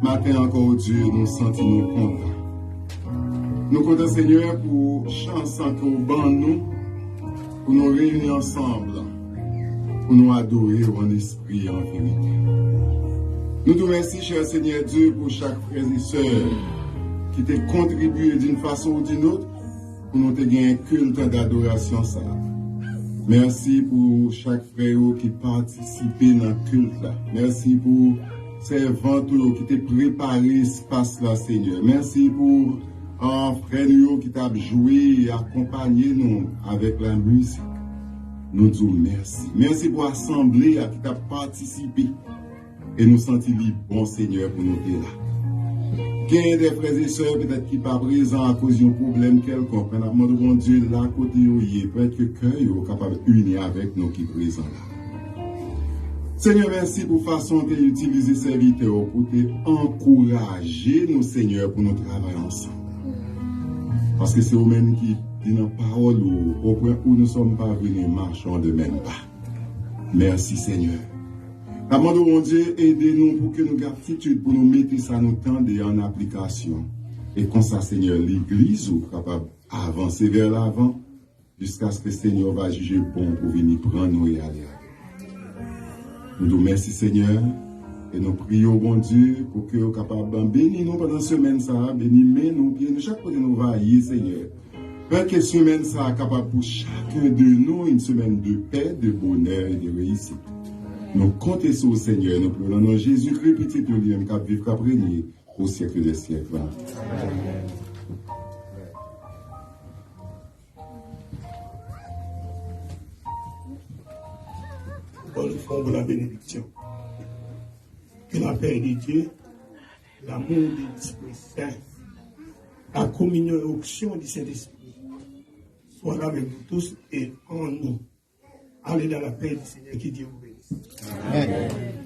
Maten ankò, o Dye, nou santi nou kontan. Nou kontan, Senyè, pou chans ke w ban nou, pou nou reyini ansanm, pou nou adore w an espri e an verite. Nou di w mèsi, chè Senyè Dye, pou chak frè e sè ki te kontribye d'une façon ou d'une autre pou nou te gen kilt dadorasyon sa a. Mèsi pou chak frè yo ki patisipe nan kilt la. Mèsi pou sèvant ou yo ki te prepare espas la, Senyè. Mèsi pou, ah, frè nou yo ki t ap jwe e akonpanye nou avèk la mizik. Nou di w mèsi. Mèsi pou asanble a ki t ap patisipe. E nou santi li bon, Senyè, pou nou te la. Gen de frè e sè petèt ki pa prezan akoz yon pwoblèm kèlkonk, men n ap mande Bondye la kote yo ye, pèmèt ke kè yo kapab ini avèk nou ki prezan la. Senyè, mèsi pou fason w te itilize sèvitè w pou te ankouraje nou, Senyè, pou nou travay ansanm. Paske se ou menm ki di nan pawòl ou, auprès où nous sommes parvenus, marchons de même pas. Mèsi, Senyè. N ap mande w, Bondye, ede nou pou ke nou gen aptitid pou nou mete sa nou tande an aplikasyon. E konsa, Senyè, legliz ou kapab avanse vè lavan, jiskaske Senyè w va jije bon pou vini pran nou e ale avè w. Nou di w mèsi, Senyè, e nou priye w, Bondye, pou ke w kapab beni nou pandan semèn sa a, beni men nou, pye nou, chak kote nou va ye, Senyè. Fè ke semèn sa a kapab pou chacun de nous une semaine de paix, de bonheur et de réussite. Nou konte sou w, Senyè, nou priye w nan non Jezikri, Pitit ou li menm k ap viv, k ap renye au siècle des siècles. Amèn. Bon, nous ferons la bénédiction. Que la paix de Dieu, l'amour de l'Esprit Saint, la communion et l'onction du Saint-Esprit soient avec vous tous et en nous. Allez dans la paix du Seigneur, que Dieu vous bénisse. Amèn.